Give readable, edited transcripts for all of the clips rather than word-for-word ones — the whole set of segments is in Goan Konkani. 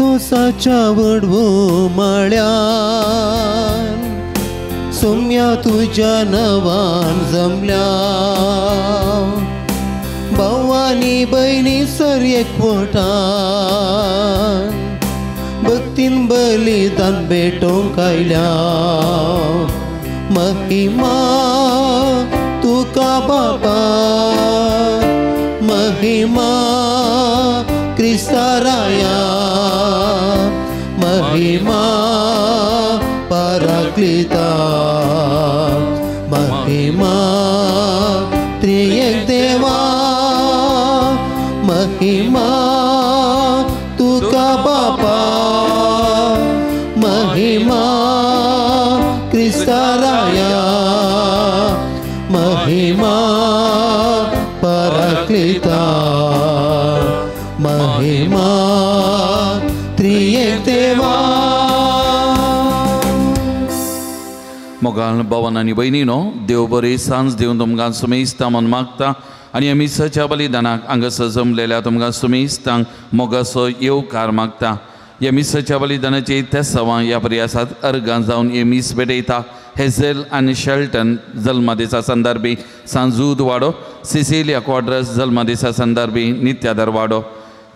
संतोषाच्या वडवो माळ्यान सोम्या तुज्या नवान जमल्या भावानी भयणी सर एकवटान भक्तीन बलिदान भेटोवंक आयल्या महिमा तुका बाबा महिमा क्रिस्ताराया महिमा पराक्लिता महिमा त्रिएक देवा महिमा तुका बापा महिमा क्रिस्ताराया महिमा पराक्लिता महिमा त्रिएक देवा। मोगाल भावान आनी भयणीनो देव बरी सांज दिवन तुमकां सुमेस्ता म्हूण मागता आनी ह्या मिसाच्या बलिदानाक हांगासर जमलेल्या तुमकां सुमेस्तांक मोगाचो येवकार मागता। ह्या मिसाच्या बलिदानाची तेसावां ह्या प्रयासांत अर्गां जावन हे मीस भेटयता। हेझेल आनी शेल्टन जल्मदिसा संदर्भी सांजूद वाडो, सिसिलिया क्वाड्रस जल्मदिसा संदर्भी नित्यादर वाडो,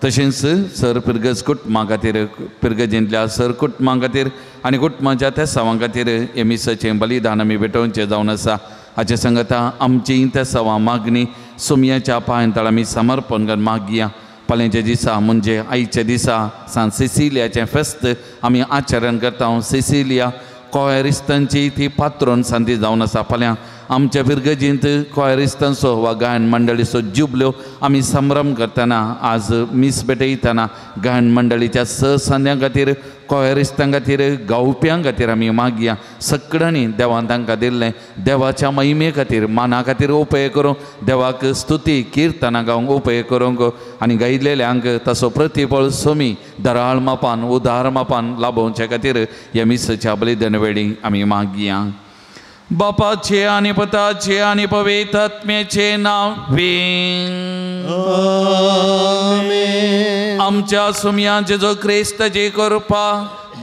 तशेंच सर पिरगज कुटुंबा खातीर पिरगजींतल्या सर कुटुंबा खातीर आनी कुटुंबाच्या तेसावां खातीर हे मिसाचें बलिदान आमी भेटोवचें जावन आसा। हाचे संगता आमची तेसावां मागणी सोमयाच्या पांयतळ आमी समर्पण करून मागया। फाल्यांच्या दिसा म्हणजे आयच्या दिसा सांत सिसिलियाचें फेस्त आमी आचरण करता। सिसिलिया कोयरिस्तांची ती पात्रोन सांती जावन आसा। फाल्यां आमच्या फिरगजींत कोयरिस्तांचो वा गायन मंडळीचो जुबल्यो आमी संभ्रम करतना आज मीस भेटयतना गायन मंडळीच्या स सांद्यां खातीर कोयरिस्तां खातीर गावप्यां खातीर आमी मागया। सगळ्यांनी देवान तांकां दिल्लें देवाच्या महिमे खातीर माना खातीर उपेग करूंक देवाक स्तुती किर्तनां गावंक उपेग करूंक आनी गायलेल्यांक ताचो प्रतिफळ सोमी दराळ मापान उदार मापान लाभोवचे खातीर ह्या मिसाच्या बलिदान वेळी आमी मागया। बापाचे आनी पुताचे आनी पवित्र आत्म्याचे नांव आमेन। आमच्या सुमया जेजू क्रिस्ताची कृपा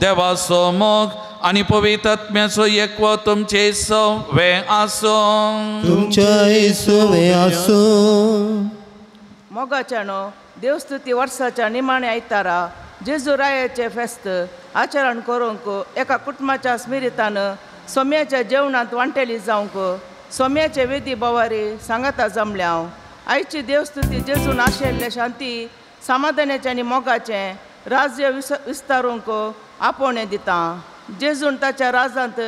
देवाचो मोग आनी पवित्र आत्म्याचो एकवो तुमचे सवे आसूं। तुमच्या सवे आसूं। मोगाच्यानो देवस्तुती वर्साच्या निमाणे आयतारा जेजू रायाचे फेस्त आचरण करूंक एका कुटुंबाच्या स्मिरितान सोम्याच्या जेवणांत वांटेली जावंक सोम्याचे वेदी बोवारी सांगाता जमल्या। आयची देवस्तुती जेजून आशिल्ले शांती समाधानाचें आनी मोगाचें राज्य विस्तारूंक आपोवणें दिता। जेजून ताच्या राजांत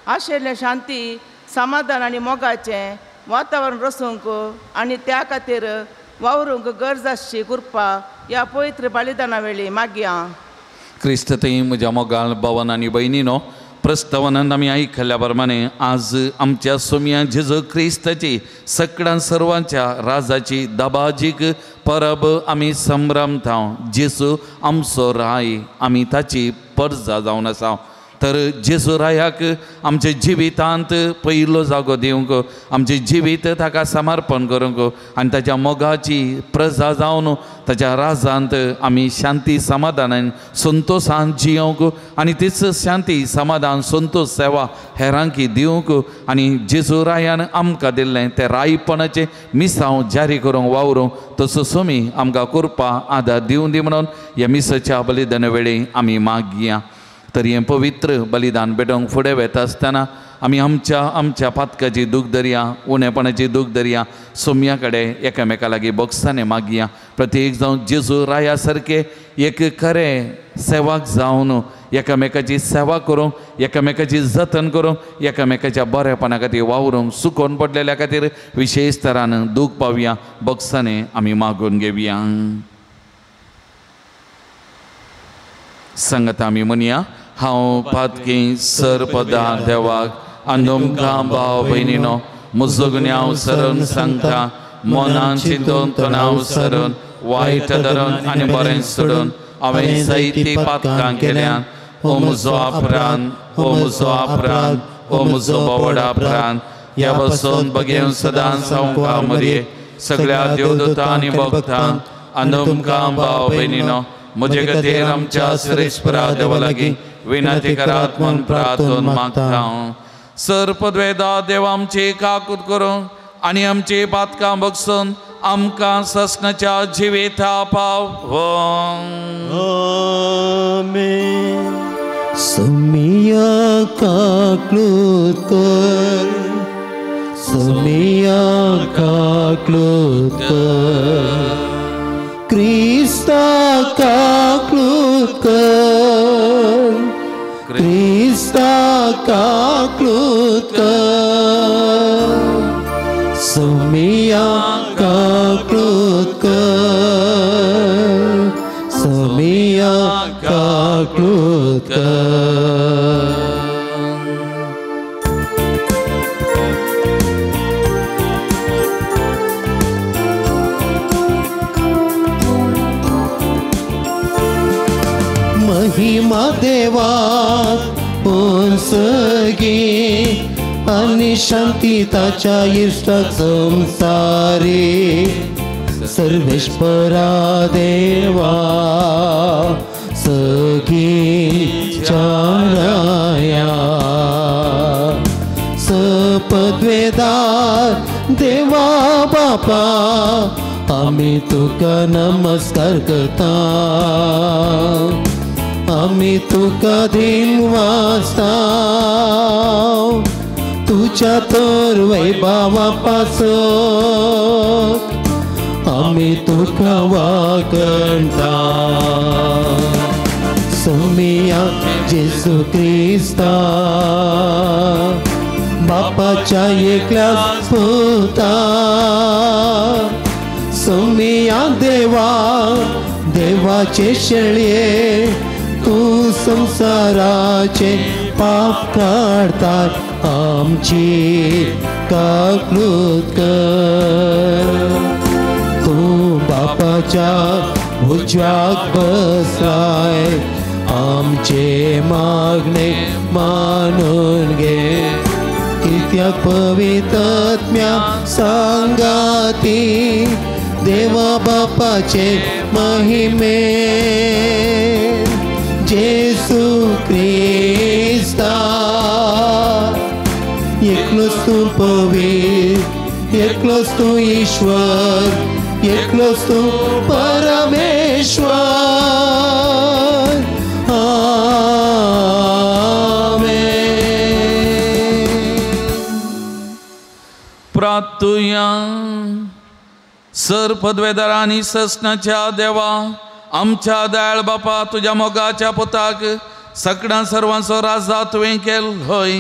आशिल्लें शांती समाधान आनी मोगाचें वातावरण रसूंक आनी त्या खातीर वावरूंक गरज आसची कृपा ह्या पवित्र बलिदाना वेळी मागया। क्रिस्त थंय म्हज्या मोगाल भावान आनी भयणीनो प्रस्तावनान आमी आयकल्ल्या प्रमाणे आज आमच्या सोम्या जेजू क्रिस्ताची सगळ्यां सर्वांच्या राजाची दबाजीक परब आमी संभ्रमता। जेजू आमचो राय आमी ताची परजा जावन आसा। तर जेजू रायाक आमच्या जिवितांत पयलो जागो दिवंक आमचें जिवीत ताका समर्पण करूंक आनी ताच्या मोगाची प्रजा जावन ताच्या राजांत आमी शांती समाधानान संतोशान जियोवंक आनी तीच शांती समाधान संतोष सेवा हेरांकी दिवंक आनी जेजू रायान आमकां दिल्लें तें रायपणाचें मिसांव जारी करूंक वावरूंक तसो सोमी आमकां कृपा आदार दिवं दी म्हणून ह्या मिसाच्या बलिदाना वेळी आमी मागया। तर हें पवित्र बलिदान भेटोवंक फुडें वता आसतना आमी आमच्या आमच्या पातकाची दूख धरया, उणेपणाची दूख धरया, सोम्या कडेन एकामेका लागीं बोगसाने मागया। प्रत्येक जावन जेजू राया सारके एक खरें सेवाक जावन एकामेकाची सेवा करूंक एकामेकाची जतन करूंक एकामेकाच्या बरेपणा खातीर वावरूंक सुकोवन पडलेल्या खातीर विशेश तरान दूख पावया, बोगसाने आमी मागून घेवया। सांगता आमी म्हणया, हांव पातकी सरपदा देवाक आनी तुमकां भाव भयणीनो म्हजो गुन्यांव सरून सांगता, मनान चिंतून तणाव सरून वायट धरून आनी बरें सोडून हांवें जायतीं पातकां केल्यान। हो म्हजो अपराध, हो म्हजो अपराध, हो म्हजो बोवड अपराध। ह्या पासून बगेवन सदांच हांव मरये सगळ्या देवदूतां आनी भक्तांक आनी तुमकां भाव भयणीनो म्हजे खातीर आमच्या सर्वेस्परा देवा लागीं विनंती करात म्हूण प्रार्थून मागता. सर पदवेदा देव आमची काकूत करूं आनी आमची पातकां बगसून आमकां ससनाच्या जिविता पाव. आमेन. सोमिया काकलूत कर, सोमिया काकलूत कर, क्रिस्ता काकलूत कर, क्रिस्ता काकलूत कर, सोमिया काकलूत कर, सोमिया काकलूत कर. महिमा देवा सगी आनी शांती ताच्या इश्टाक संसारी सर्वेश्वरा देवा सगी चाराया सपदवेदार देवा बापा आमी तुका नमस्कार करता, आमी तुका दिन वाचता, तुझ्या तर वैभावा पासत आमी तुका वागणता. सोमिया जेसू क्रिस्ता बापाच्या एकल्या पुता, सोमिया देवा देवाचे शेळये तूं संसाराचे पाप काडतात आमची काकलूत कर. तूं बापाच्या उजव्याक बसाय आमचे मागणे मानून घे, कित्याक पवित्रात्म्या सांगाती देवा बापाचे महिमे जेसू क्रिस्ता एकलोच तूं पवित्र, एकलोच तूं ईश्वर, एकलोच तूं परमेश्वर. आमेन. प्रार्थुया. सर पदवेदार आनी ससनाच्या देवा आमच्या दयाळ बापा तुज्या मोगाच्या पुताक सगळ्या सर्वांचो राजा तुवें केलोय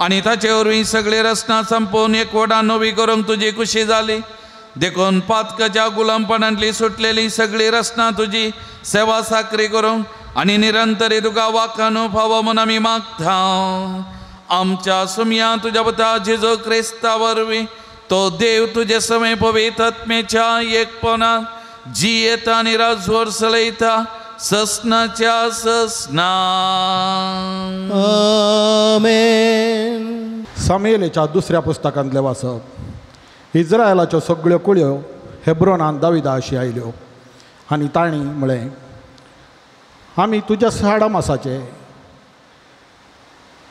आनी ताचे वरवीं सगळी रचना संपोवन एकवटान नवी करूंक तुजी खुशी जाली. देखून पातकाच्या गुलामपणांतली सुटलेली सगळी रचना तुजी सेवा साकरी करूंक आनी निरंतरी तुका वाखाणू फावो म्हूण आमी मागता. आमच्या सुमया तुज्या पुता जेजू क्रिस्ता वरवीं तो देव तुजे समय पवित्र आत्म्याच्या एकपणान जियेता आनी राजवर चलयता ससनाच्या ससना. आमेन. सामुएलाच्या दुसऱ्या पुस्तकांतलें वाचप. इज्रायलाच्यो सगळ्यो कुळयो हेब्रोनान दाविदा अशी आयल्यो आनी तांणी म्हळें, आमी तुज्या साडा मासाचे.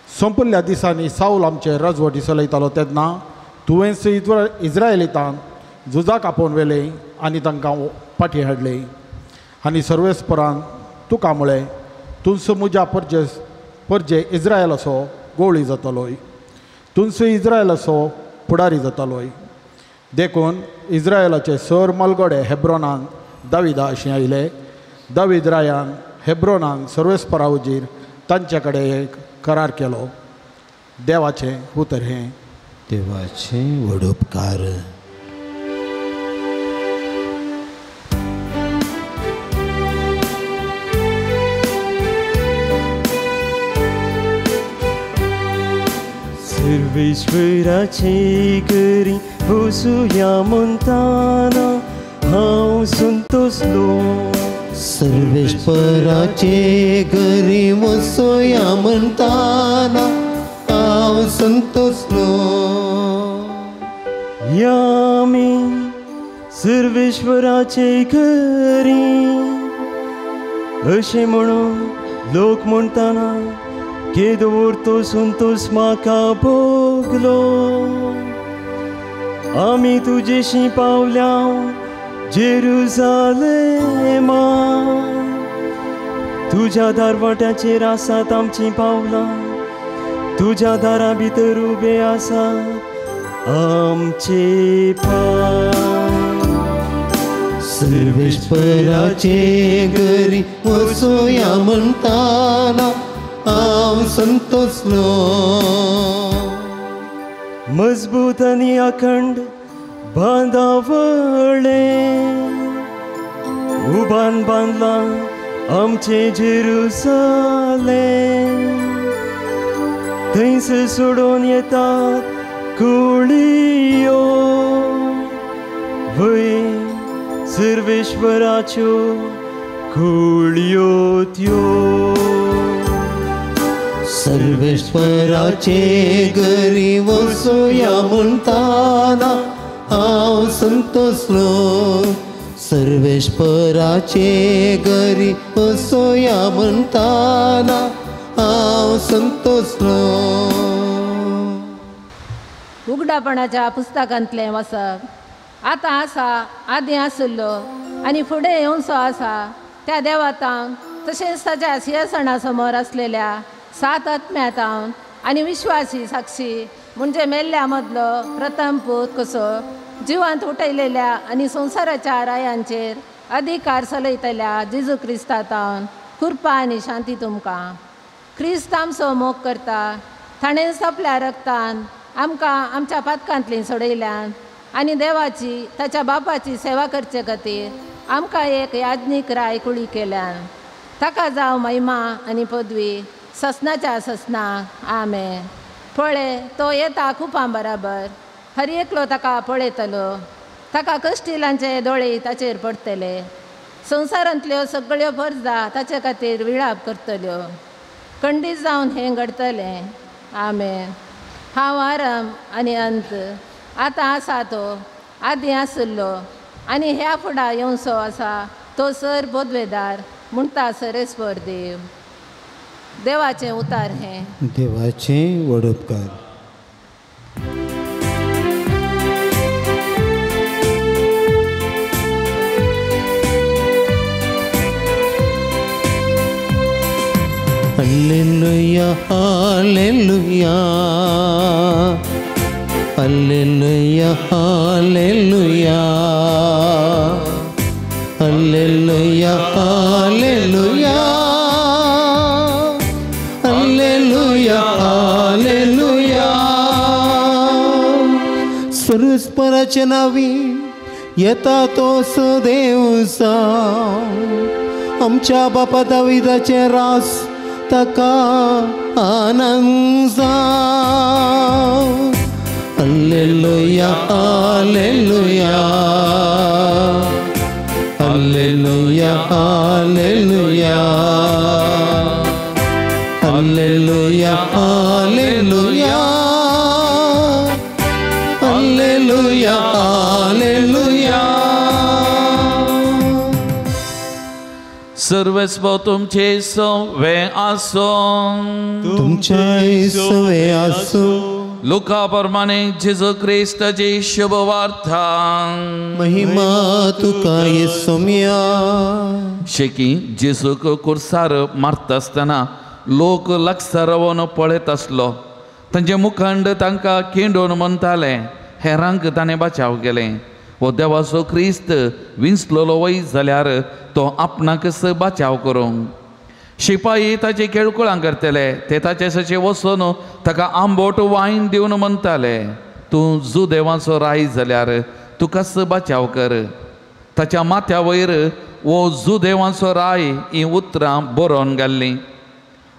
सोंपिल्ल्या दिसांनी सावल आमचे राजवटी चलयतालो तेन्ना तुवेंच इज्रायलितांक झुजाक आपोवन व्हेलें आनी तांकां फाटीं हाडलें आनी सर्वेस्परान तुका म्हळें, तूंच म्हज्या परजे इज्रायलाचो गोवळी जातलोय, तूंच इज्रायलाचो फुडारी जातलोय. देखून इज्रायलाचे सर मलगोडे हेब्रोनान दाविदा अशें आयले. दावीद रायान हेब्रोनान सर्वेस्परा हुजीर तांचे कडेन एक करार केलो. देवाचें उतर हें. देवाचें व्हड उपकार. सर्वेश्वराचे घरी वसुया म्हणताना हांव संतोसलो. सर्वेश्वराचे घरी वसुया म्हणताना हांव संतोसलो. या मी सर्वेश्वराचे घरी अशें म्हणून लोक म्हणटाना केदोर तो संतोस म्हाका भोगलो. आमी तुजेशी पावल्या जेरुजालेमा, तुज्या दारवाट्याचेर आसात आमचीं पावलां, तुज्या दारा भितर उबे आसा आमचे पांय. सर्वेश्वराचे घरी वचोया म्हणटाना हांव संतोसलो. मजबूत आनी अखंड बांदावळें उबान बांदलां आमचें जेरुजालेम. थंयसर सोडून येतात कुळयो, वय सर्वेश्वराच्यो कुळयो त्यो. सर्वेश्वराचे घरी वचोया म्हणटाना हांव संतोसलो. सर्वेश्वराचे घरी वचोया म्हणटाना हांव संतोसलो. उगडापणाच्या पुस्तकांतलें वसप आतां आसा, आदीं आशिल्लो आनी फुडें येवचो आसा त्या देवातावन, तशेंच ताच्या सिंहासना समोर आसलेल्या सात आत्म्यातावन आनी विश्वासी साक्षी म्हणजे मेल्ल्या मदलो प्रथम पूत कसो जिवांत उठयलेल्या आनी संवसाराच्या रायांचेर अधिकार चलयतल्या जेजू क्रिस्तातावन कृपा आनी शांती तुमकां. क्रिस्त आमचो मोग करता, ताणेंच आपल्या रक्तान आमकां आमच्या पातकांतली सोडयल्यान आनी देवाची ताच्या बापाची सेवा करचे खातीर आमकां एक याज्ञीक राय कुळी केल्यान. ताका जावं महिमा आनी पदवी ससनाच्या ससना. आमेन. पळय तो येता कुपां बराबर, हर एकलो ताका पळयतलो, ताका कश्टिलांचे दोळे ताचेर पडटले, संवसारांतल्यो सगळ्यो परजा ताचे खातीर विळाप करतल्यो. खंडीत जावन हें घडटलें. आमेन. हांव आरंभ आनी अंत, आतां आसा तो, आदीं आशिल्लो आनी ह्या फुडा येवचो आसा तो सर बोदवेदार म्हणटा सरेस्वर देव. देवाचें उतार हें. देवाचें व्हड उपकार. Hallelujah, hallelujah, hallelujah, hallelujah, hallelujah, hallelujah, hallelujah, hallelujah. सर्वेस्पराचे नावी येता तो सदेवसा, आमच्या बापा दाविदाचे रास ताका आनंद जावं. Hallelujah, hallelujah, hallelujah, hallelujah, hallelujah, hallelujah, hallelujah, hallelujah. सर्वेस्पर तुमचे सवे आसूं, तुमचे सवे आसूं. लुका प्रमाणे जेजू क्रिस्ताची शुभवार्ता. महिमा तुका येसोम्या. शेकी जेजूक कुर्सार मारता आसतना लोक लागसार रावन पळयत आसलो. तांचे मुखंड तांकां केंडोवन म्हणटाले, हेरांक ताणें बचाव केलें. हो देवाचो क्रिस्त विंचलेलो वय जाल्यार तो आपणाकच बचाव करूंक. शिपाई ताची खेळकुळां करतले, ते ताचे सचे वचून ताका आंबोट वायन दिवन म्हणटाले, तूं जुदेवाचो राय जाल्यार तुकाच बचाव कर. ताच्या माथ्या वयर वो जुदेवाचो राय हीं उतरां बरोवन घाल्लीं.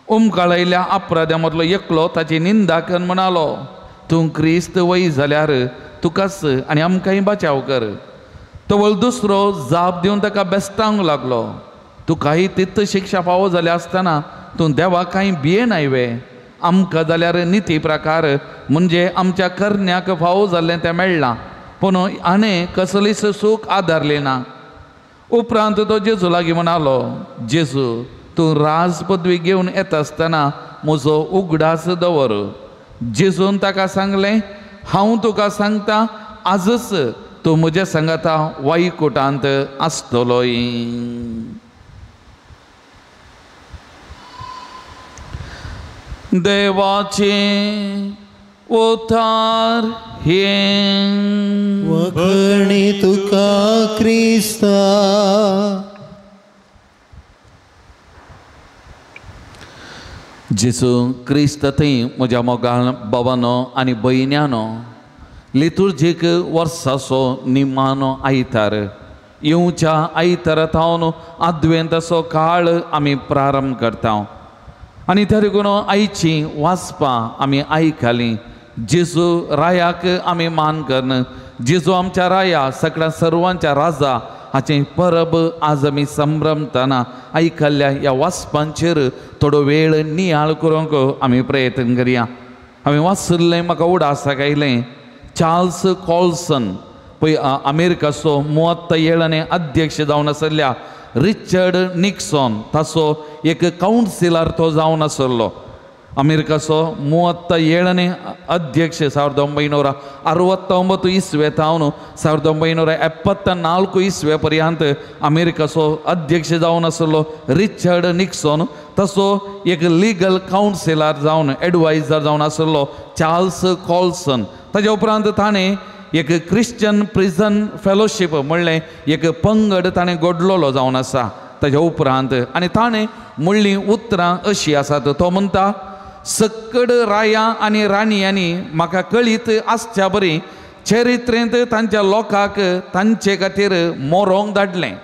उमकाळयल्ल्या अपराध्या मदलो एकलो ताची निंदा करून म्हणालो, तूं क्रिस्त वय जाल्यार तुकाच आनी आमकांय बचाव कर. तवळ दुसरो जाप दिवन ताका बेस्तावंक लागलो, तुकाय तित शिक्षा फावो जाल्या आसतना तूं देवा कांय भियेनाय वे? आमकां जाल्यार निती प्रकार म्हणजे आमच्या करण्याक फावो जाल्लें तें मेळ्ळां, पूण आनी कसलीच सूख आदारली ना. उपरांत तो जेजू लागीं म्हणालो, जेजू तूं राज पदवी घेवन येता आसतना म्हजो उगडास दवर. जेजून ताका सांगलें, हांव तुका सांगता आजच तूं म्हज्या सांगाता वाईकोटांत आसतलोय. देवाचें उतार हें वखणी तुका क्रिस्ता. जेजू क्रिस्त थंय म्हज्या मोगाळ बाबानो आनी भयण्यानो, लितुर्जीक वर्साचो निमानो आयतार येवच्या आयतारा थावन आद्वेंताचो काळ आमी प्रारंभ करता. आनी त्या देखून आयची वाचपां आमी आयकलीं. जेजू रायाक आमी मान करून जेजू आमच्या राया सगळ्या सर्वांच्या राजा हाचें परब आज आमी संभ्रमतना आयकल्ल्या ह्या वाचपांचेर थोडो वेळ नियाळ करूंक आमी प्रयत्न करया. हांवें वाचिल्लें म्हाका उडासाक आयलें, चार्ल्स कॉल्सन पळय अमेरिकाचो 37 अध्यक्ष जावन आसल्या रिचर्ड निक्सॉन ताचो एक कावन्सिलर तो जावन आसलो. अमेरिकाचो 37 अध्यक्ष 1969 इस्वे थावन 1974 इस्वे पर्यंत अमेरिकाचो अध्यक्ष जावन आसलो रिचर्ड निक्सॉन. तसो एक लिगल कावन्सिलर जावन एडवायजर जावन आसलो चार्ल्स कॉल्सन. ताज्या उपरांत ताणें एक क्रिश्चन प्रिजन फेलोशीप म्हणलें एक पंगड ताणें घडलेलो जावन आसा. ताज्या उपरांत आनी ताणें म्हणलीं उतरां अशीं आसात. तो म्हणटा, सक्कड राया आनी राणयांनी म्हाका कळीत आसच्या बरी चरित्रेंत तांच्या लोकांक तांचे खातीर मोरोंक धाडलें,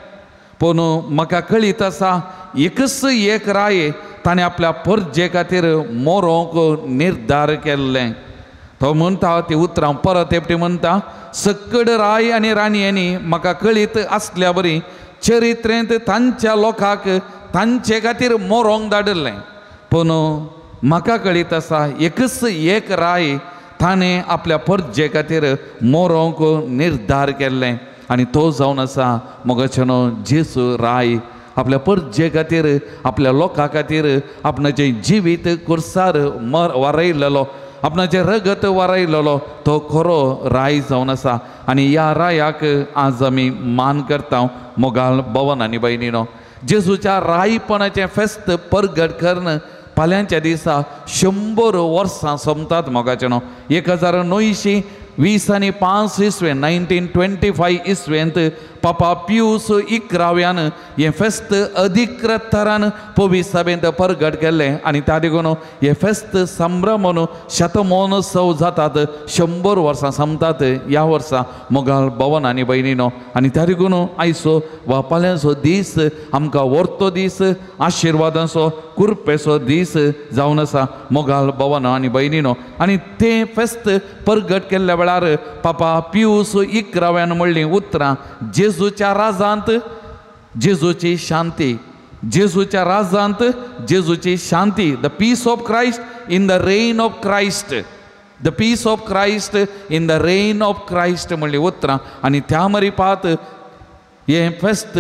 पूण म्हाका कळीत आसा एकच एक राय ताणें आपल्या परजे खातीर मोरोंक निर्धार केल्लें. तो म्हणटा ती उतरां परत एकटी म्हणटा, सक्कड राय आनी राणयांनी म्हाका कळीत आसल्या बरी चरित्रेंत तांच्या लोकांक तांचे खातीर मोरोंक धाडिल्लें, पूण म्हाका कळीत आसा एकच एक राय ताणें आपल्या परजे खातीर मोरोंक निर्धार केल्लें. आनी तो जावन आसा मोगाचेनो जेजू राय आपल्या परजे खातीर आपल्या लोकां खातीर आपणाचें जिवीत कुर्सार मर वारयलेलो, आपणाचें रगत वारयलेलो तो खरो राय जावन आसा. आनी ह्या रायाक आज आमी मान करता मोगाल भवन आनी भयणीनो. जेजूच्या रायपणाचें फेस्त परगट करून फाल्यांच्या दिसा 100 वर्सां सोंपतात मोगाचेनो. 1920 आनी 5 इसवें 1925 इसवेंत पापा पियूस 11व्यान हें फेस्त अधिकृत थरान पवी सभेंत परगट केल्लें. आनी त्या देखून हें फेस्त संभ्रमून शतमहोत्सव जातात, 100 वर्सां सोंपतात ह्या वर्सा मोगाळ भवन आनी भयणीनो. आनी त्या देखून आयचो वा फाल्यांचो दीस आमकां व्हरतो दीस, आशिर्वादांचो कृपेचो दीस जावन आसा मोगाळ भवन आनी भयणीनो. आनी तें फेस्त परगट केल्ल्या वेळार पापा पियूस 11व्यान म्हणलीं उतरां, जेजूच्या राजांत जेजूची शांती, जेजूच्या राजांत जेजूची शांती. The peace of Christ in the reign of Christ, the peace of Christ in the reign of Christ म्हणली उतरां. आनी त्या मरिपात हें फेस्त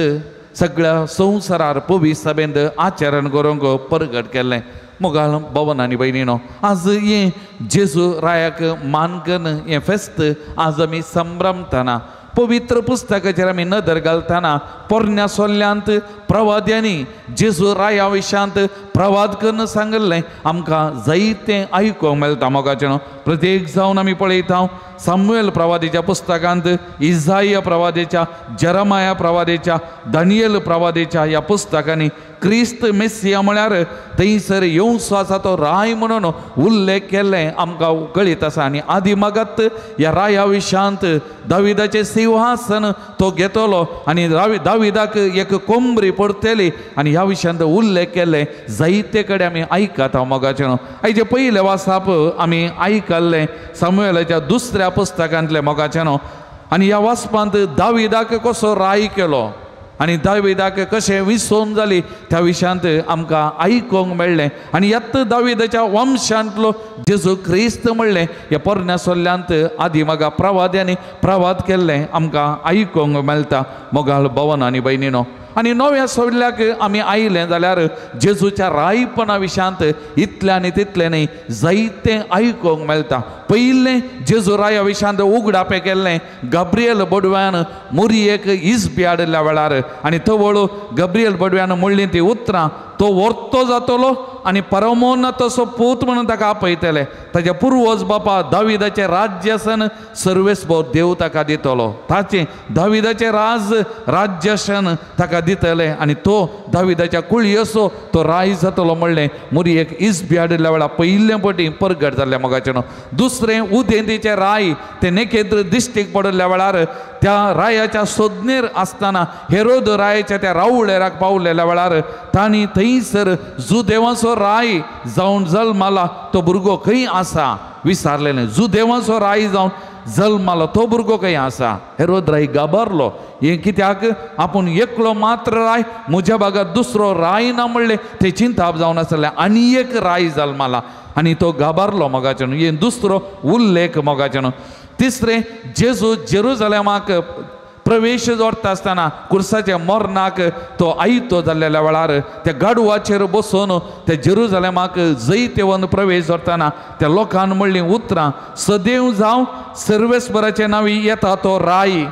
सगळ्या संवसारार पवी सभेंत आचरण करूंक परगट केल्लें. मोगाळ भवन आनी भयणीनो, आज हें जेजू रायाक मान करून हें फेस्त आज आमी संभ्रमतना पवित्र पुस्तकाचेर आमी नदर घालतना पोरण्या सोल्ल्यांत प्रवाद्यांनी जेजू राया विशांत प्रवाद करून सांगिल्लें आमकां जायतें आयकूंक मेळटा मोगाचें. प्रत्येक जावन आमी पळयता सामुएल प्रवादीच्या पुस्तकांत, इजाया प्रवादेच्या, जेरमाया प्रवादेच्या, दानियल प्रवादेच्या ह्या पुस्तकांनी क्रिस्त मेसिया म्हळ्यार थंयसर येवचो आसा तो राय म्हणून उल्लेख केल्लें आमकां कळीत आसा. आनी आदी मागत ह्या राया विशांत दाविदाचें सिंहासन तो घेतलो आनी दाविदाक एक कोंबरी पडटली आनी ह्या विशयांत उल्लेख केल्लें जायते कडेन आमी आयकता मोगाचें. आयचें पयलें वाचप आमी आयकल्लें सामुएलाच्या दुसऱ्या पुस्तकांतलें मोगाचें. आनी ह्या वाचपांत दाविदाक कसो राय केलो, आनी दाविदाक कशें विसोवन जाली त्या विशयांत आमकां आयकूंक मेळ्ळें. आनी ह्याच दाविदाच्या वंशांतलो जेजू क्रिस्त म्हणलें ह्या पोरण्या सोल्ल्यांत आदी म्हाका प्रवाद्यांनी प्रवाद केल्लें आमकां आयकूंक मेळटा मोगाळ भवन आनी भयणीनो. आनी नव्या सोल्ल्याक आमी आयलें जाल्यार जेजूच्या रायपणा विशयांत इतलें आनी तितलें न्ही जायतें आयकूंक मेळटा. पयलें जेजू राया विशयांत उगडापें केल्लें गाब्रियल बडव्यान मुरयेक इस्बी हाडिल्ल्या वेळार आनी तवळ गाब्रियल बडव्यान म्हणलीं ती उतरां तो वर्तो जातलो आनी परमोन तसो पूत म्हणून ताका आपयतले, ताच्या पुर्वज बापा दाविदाचें राज्यासन सर्वेस्पर देव ताका दितलो, ताचें दाविदाचें राज्यासन ताका दितले आनी तो दाविदाच्या कुळयेचो तो राय जातलो म्हणलें मुरयेक इस्बी हाडिल्ल्या वेळार पयले पटी परगट जाल्लें मोगाचें. दुसरें उदेंतीचें राय ते नेकेद्र दिश्टीक पडिल्ल्या वेळार त्या रायाच्या सोदनेर आसतना हेरोद रायाच्या त्या रावळेराक पावलेल्या वेळार तांणी थंयसर जुदेवाचो राय जावन जल्माला तो भुरगो खंय आसा विचारलेलें, जुदेवाचो राय जावन जल्मालो तो भुरगो खंय आसा. हेरोद राय गाबारलो हें कित्याक आपूण एकलो मात्र राय म्हज्या भागात दुसरो राय ना म्हणलें ते चिंताप जावन आसलें आनी एक राय जल्माला आनी तो गाबारलो मोगाच्यान. हें दुसरो उल्लेख मोगाच्यान. तिसरें जेजू जेरुजलेमाक प्रवेश जोडटा आसतना कुर्साच्या मरणाक तो आयतो जाल्ल्या वेळार त्या गाडवाचेर बसून त्या जेरुजलेमाक जैतेवन प्रवेश जोडटना त्या लोकान म्हणलीं उतरां सदैव जावं सर्वेस्पराचे नांवी येता तो राय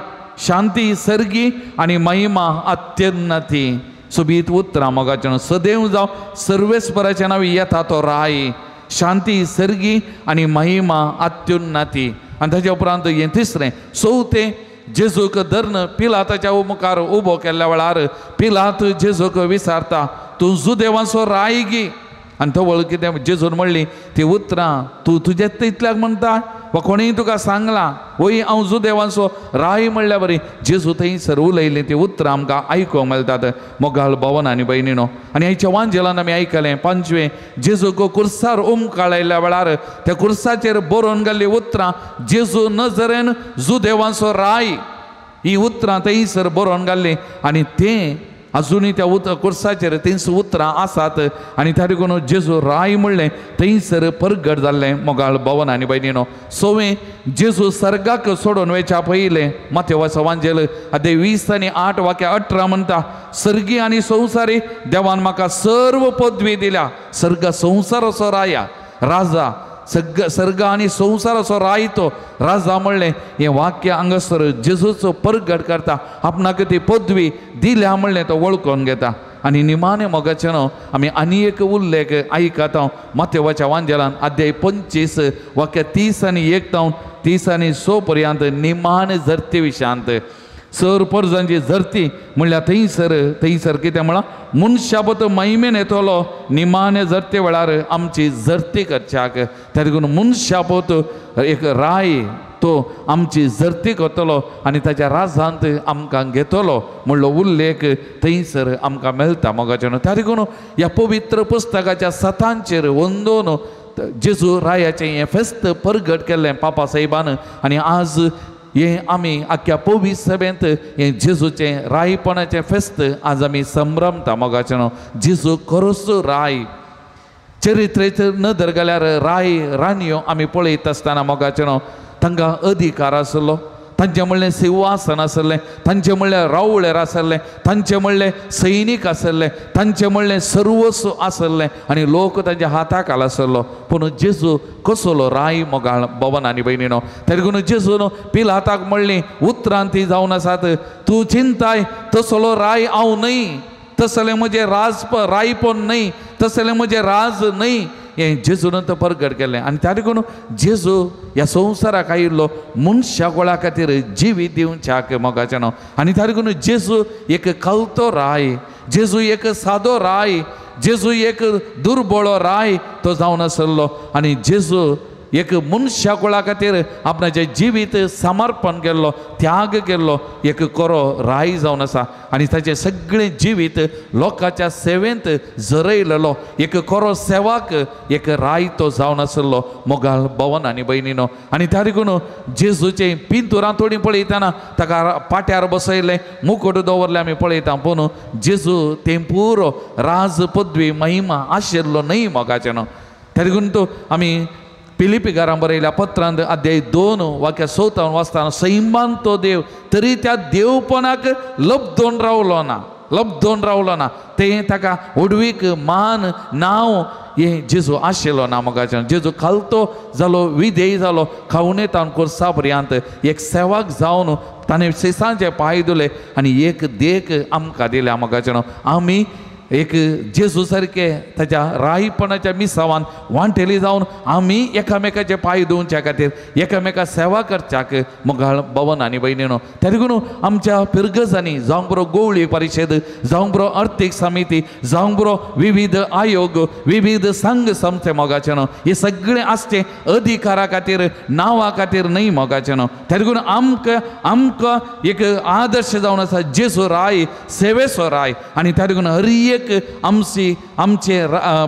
शांती सर्गी आनी महिमा अत्युन्नती. सोबीत उतरां मोगाच्यान. सदैव जावं सर्वेस्पराचे नांवी येता तो राय शांती सर्गी आनी महिमा अत्युन्नती. आनी ताच्या उपरांत हें तिसरें. चवथें जेजूक धरून पिलाताच्या मुखार उबो केल्ल्या वेळार पिलात जेजूक विचारता तूं जुदेवाचो राय गी. आनी तवळ कितें जेजून म्हणली ती उतरां तूं तुजें तितल्याक म्हणटा वा कोणीय तुका सांगलां वय हांव जुदेवाचो राय म्हणल्या बरी जेजू थंयसर उलयलीं ती उतरां आमकां आयकूंक मेळटात मोगाळ भवन आनी भयणीनो. आनी आयच्या वांजेलान आमी आयकलें पांचवें जेजूक कुर्सार उमकाळयल्ल्या वेळार त्या कुर्साचेर बरोवन घाल्लीं उतरां जेजू नजरेन जुदेवाचो राय ही उतरां थंयसर बरोवन घाल्लीं आनी तें अजुनूय त्या कुर्साचेर थंयसर उतरां आसात आनी त्या देखून जेजू राय म्हणलें थंयसर परगट जाल्लें मोगाळ भवन आनी भयणीनो. सवें जेजू सर्गाक सोडून वयच्या पयलें मातेवाचो वांजेल अध्याय 20 आनी 8 वाक्य 18 म्हणटा सर्गी आनी संवसारी देवान म्हाका सर्व पदवी दिल्या. सर्ग संवसाराचो राया राजा सर्ग आनी संवसाराचो राय तो राजा म्हणलें हें वाक्य हांगासर जेजूचो परगट करता आपणाक ती पदवी दिल्या म्हणलें तो वळखून घेता. आनी निमाणे मोगाचें न्हू आमी आनी एक उल्लेख आयकता मातेवाच्या वांजेलान अध्याय 25 वाक्य 30 आनी 1 तावन 30 आनी 6 पर्यंत निमाणे झरती विशयांत सर परजांची झरती म्हणल्यार थंयसर थंयसर कितें म्हळां मनशापत महिमेन येतलो निमाणे झरते वेळार आमची झरती करच्याक त्या देखून मनशापत एक राय तो आमची झरती करतलो आनी ताच्या राजांत आमकां घेतलो म्हणलो उल्लेख थंयसर आमकां मेळटा मोगाचें. त्या देखून ह्या पवित्र पुस्तकाच्या सतांचेर वंदोन जेजू रायाचें हें फेस्त परगट केल्लें पापा साहेबान आनी आज हें आमी आख्ख्या पवित्र सभेंत हें जेजूचें रायपणाचें फेस्त आज आमी संभ्रमता मोगाचें. जेजू खरोच राय चरित्रेचेर नदर घाल्यार राय राणयो आमी पळयत आसतना मोगाचें तांकां अधिकार आसलो, तांचें म्हणलें सिंहासन आसलें, तांचें म्हणलें रावळेर आसलें, तांचें म्हणलें सैनीक आसलें, तांचें म्हणलें सर्वस्व आसलें आनी लोक तांच्या हाताक आसलो. पूण जेजू कसलो राय मोगाळ भवन आनी भयणीनो. त्या देखून जेजून पिलाताक म्हणलीं उतरां ती जावन आसात तूं चिंताय तसलो राय हांव न्हय, तसलें म्हजें राज रायपण न्हय, तसलें म्हजें राज न्हय हें जेजून तो परगट केलें. आनी त्या देखून जेजू ह्या संवसाराक आयिल्लो मनशा गोळा खातीर जिवीत दिवच्याक मोगाचें न्हू. आनी त्या देखून जेजू एक कलतो राय, जेजू एक सादो राय, जेजू एक दुर्बळो राय तो जावन आसलो आनी जेजू एक मनशा कुळा खातीर आपणाचें जिवीत समर्पण केल्लो, त्याग केल्लो एक कोरो राय जावन आसा आनी ताचें सगळें जिवीत लोकांच्या सेवेंत जरयलेलो एक कोरो सेवाक एक राय तो जावन आसलो मोगाल भवन आनी भयणीनो. आनी त्या देखून जेजूचें पिंतुरां थोडीं पळयतना ताका पाट्यार बसयलें, मुकुट दवरलें आमी पळयता, पूण जेजू तें पुरो राज पदवी महिमा आशिल्लो न्हय मोगाचें न्हू. त्या देखून तो आमी पिलिपीकारां बरयल्या पत्रांत अध्याय 2 वाक्य 54 वाचतना सैमान तो देव तरी त्या देवपणाक लब्दोन रावलो ना, लब्दोन रावलो ना, तें ताका व्हडवीक मान नांव हें जेजू आशिल्लो ना मोगाचें. जेजू खालतो जालो, विधेय जालो, खावणे तावन कोर्सा पर्यंत एक सेवाक जावन ताणें सेसांचे पांय धुले आनी एक देख आमकां दिल्या मोगाचें. आमी एक जेजू सारके ताच्या रायपणाच्या मिसावान वांटेली जावन आमी एकामेकाचे पांय धुवच्या खातीर एकामेका सेवा करच्याक मोगाळ भवन आनी भयणीनो. त्या देखून आमच्या पिरगजांनी जावंक बरो गोवळी परिशद, जावंक बरो अर्थीक समिती, जावंक बरो विविध आयोग, विविध संघ संस्थे मोगाचे न्हू, हे सगळें आसचें अधिकारा खातीर, नांवा खातीर न्हय मोगाचें न्हू. त्या देखून आमकां आमकां एक आदर्श जावन आसा जेजू राय, सेवेचो राय. आनी त्या देखून हर एक आमची आमचे